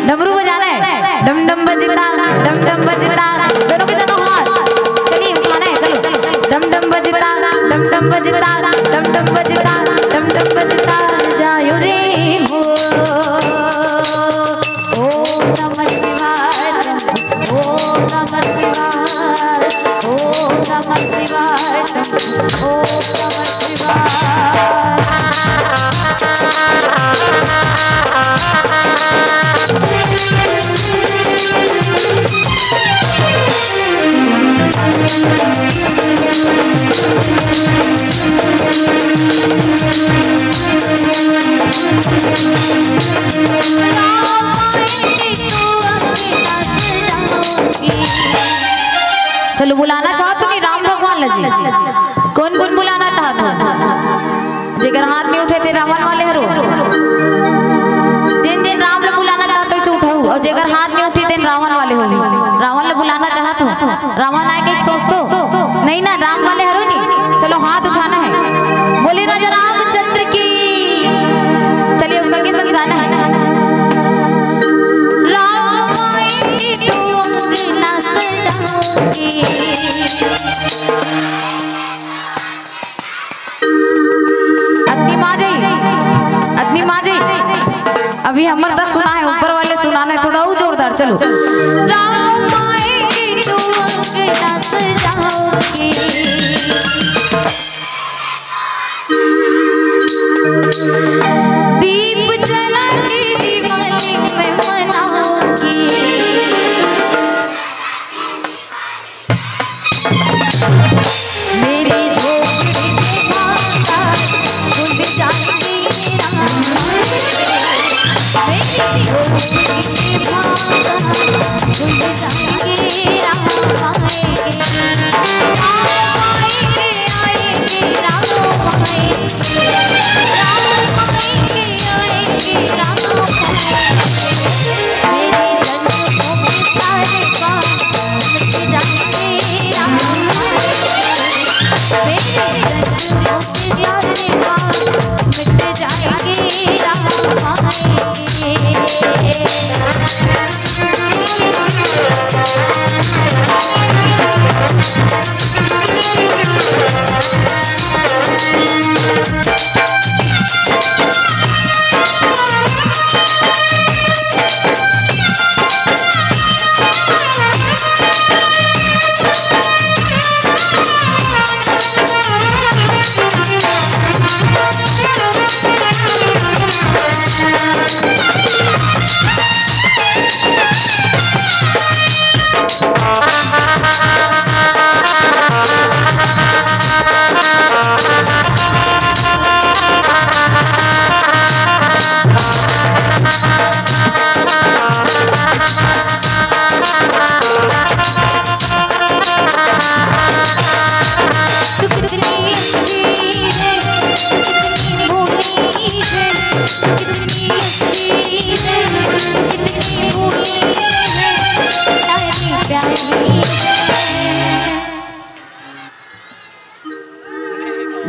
डमरू बजाना है, डम डम बजता, डम डम बजता, दोनों के दोनों हाथ। चलिए, उठाना है, चलो। डम डम बजता, डम डम बजता, डम डम बजता, डम डम बजता, जायो रे हो। ओम नमः शिवाय, ओम नमः शिवाय, ओम नमः शिवाय, ओम नमः शिवाय। चलो, बुलाना चाहत हो नहीं राम भगवान ला जी? कौन कौन बुलाना चाहत हो? जेकर हाथ नहीं उठे ते रावण वाले हरो। जिन जिन राम ला बुलाना चाहत हो, इसे उठाओ। और जेकर हाथ नहीं उठे, तेन रावण वाले हो। रावण ला बुलाना चाहत हो? रावण आए के सोच तो नहीं ना, राम वाले हरो नहीं। चलो, हाथ उठाना है। बोले राजा रामचंद्र की। चलिए, उस संगे संग गाना है। राम आएंगे तो अंगना सजाओगे। अतनी मा जाई, अतनी मा जाई। अभी हमर तक सुना है, ऊपर वाले सुनाना है, थोड़ा और जोरदार। चलो। राम आएंगे तो अंगना सजाओगे। दीप जला के दिवाली मैं मनाऊंगी।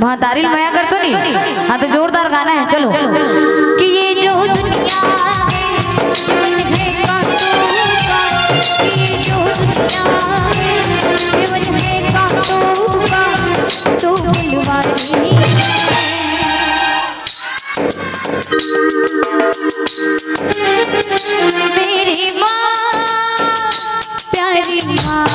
महतारी ल मया करथो नी। हाँ, तो जोरदार गाना है, चलो। कि ये जो दुनिया है, केवल है कांटों का। कि ये जो दुनिया है, केवल है कांटों का, तो मिलवा दे। मेरी माँ, प्यारी माँ।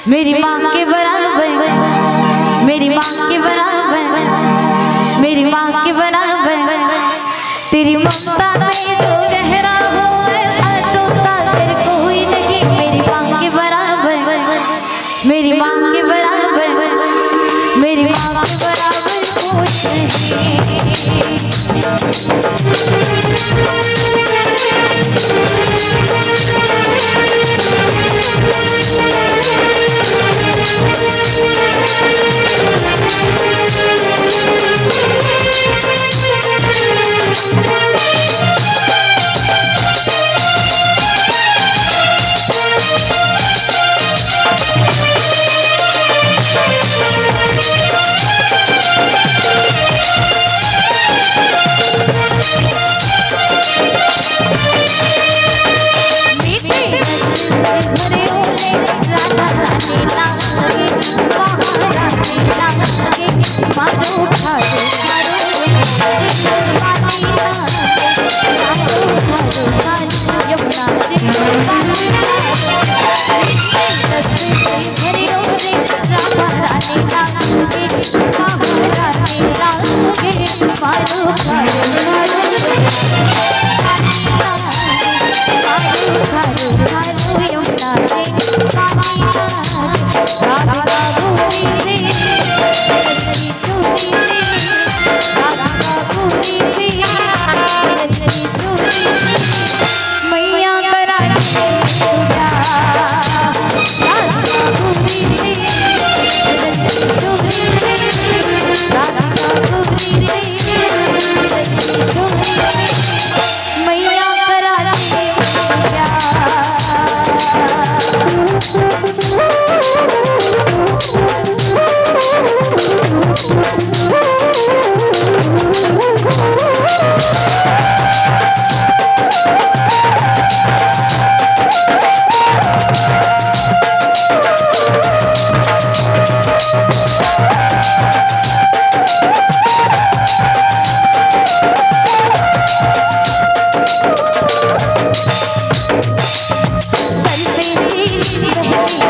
मेरी माँ के बराबर, मेरी माँ के बराबर, मेरी माँ के बराबर। तेरी ममता से जो गहरा हो, ऐसा तो सागर कोई नहीं। मेरी माँ के बराबर, मेरी माँ के बराबर, मेरी माँ के बराबर कोई नहीं।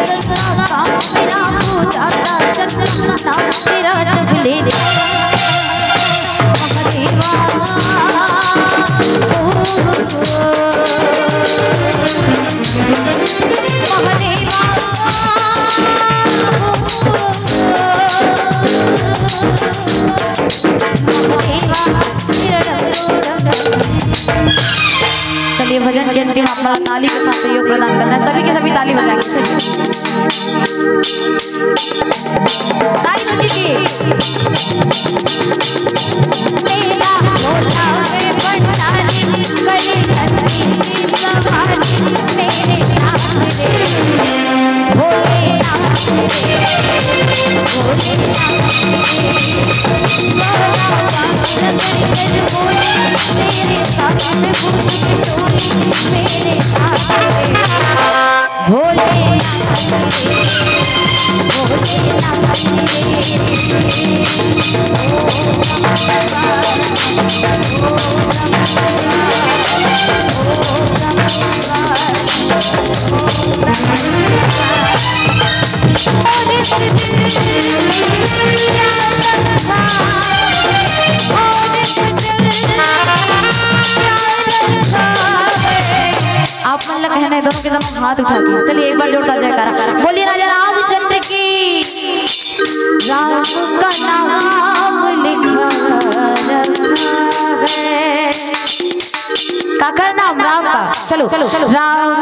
गंगा काम मेरा हो जाता, चंद्रमा नाम मेरा जब ले जाता। महादेवा, ओ, महादेवा, ओ, महादेवा, मेरा डमरू डमरू। चलिए, भजन के अंतिम आप ताली के साथ सहयोग प्रदान करना है। सभी के सभी ताली बजाएंगे। ताली बजेगी। मेरा भोला वे भंडारी, करे धरती की सवारी, मेरे नाथ रे, भोलेनाथ रे, भोलेनाथ रे। भोला बाबा नगरी में बोली, मेरे साथ भूत की टोली, मेरे साथ रे। भोलेनाथ रे, भोलेनाथ रे। आप मन ला कहना है दोनों के दम हाथ उठा के। चलिए, एक बार जोरदार जयकारा बोलिए राजा रामचंद्र की। राम का नाम लिखा रखा है। काकर नाम राम का? चलो, चलो, चलो। राम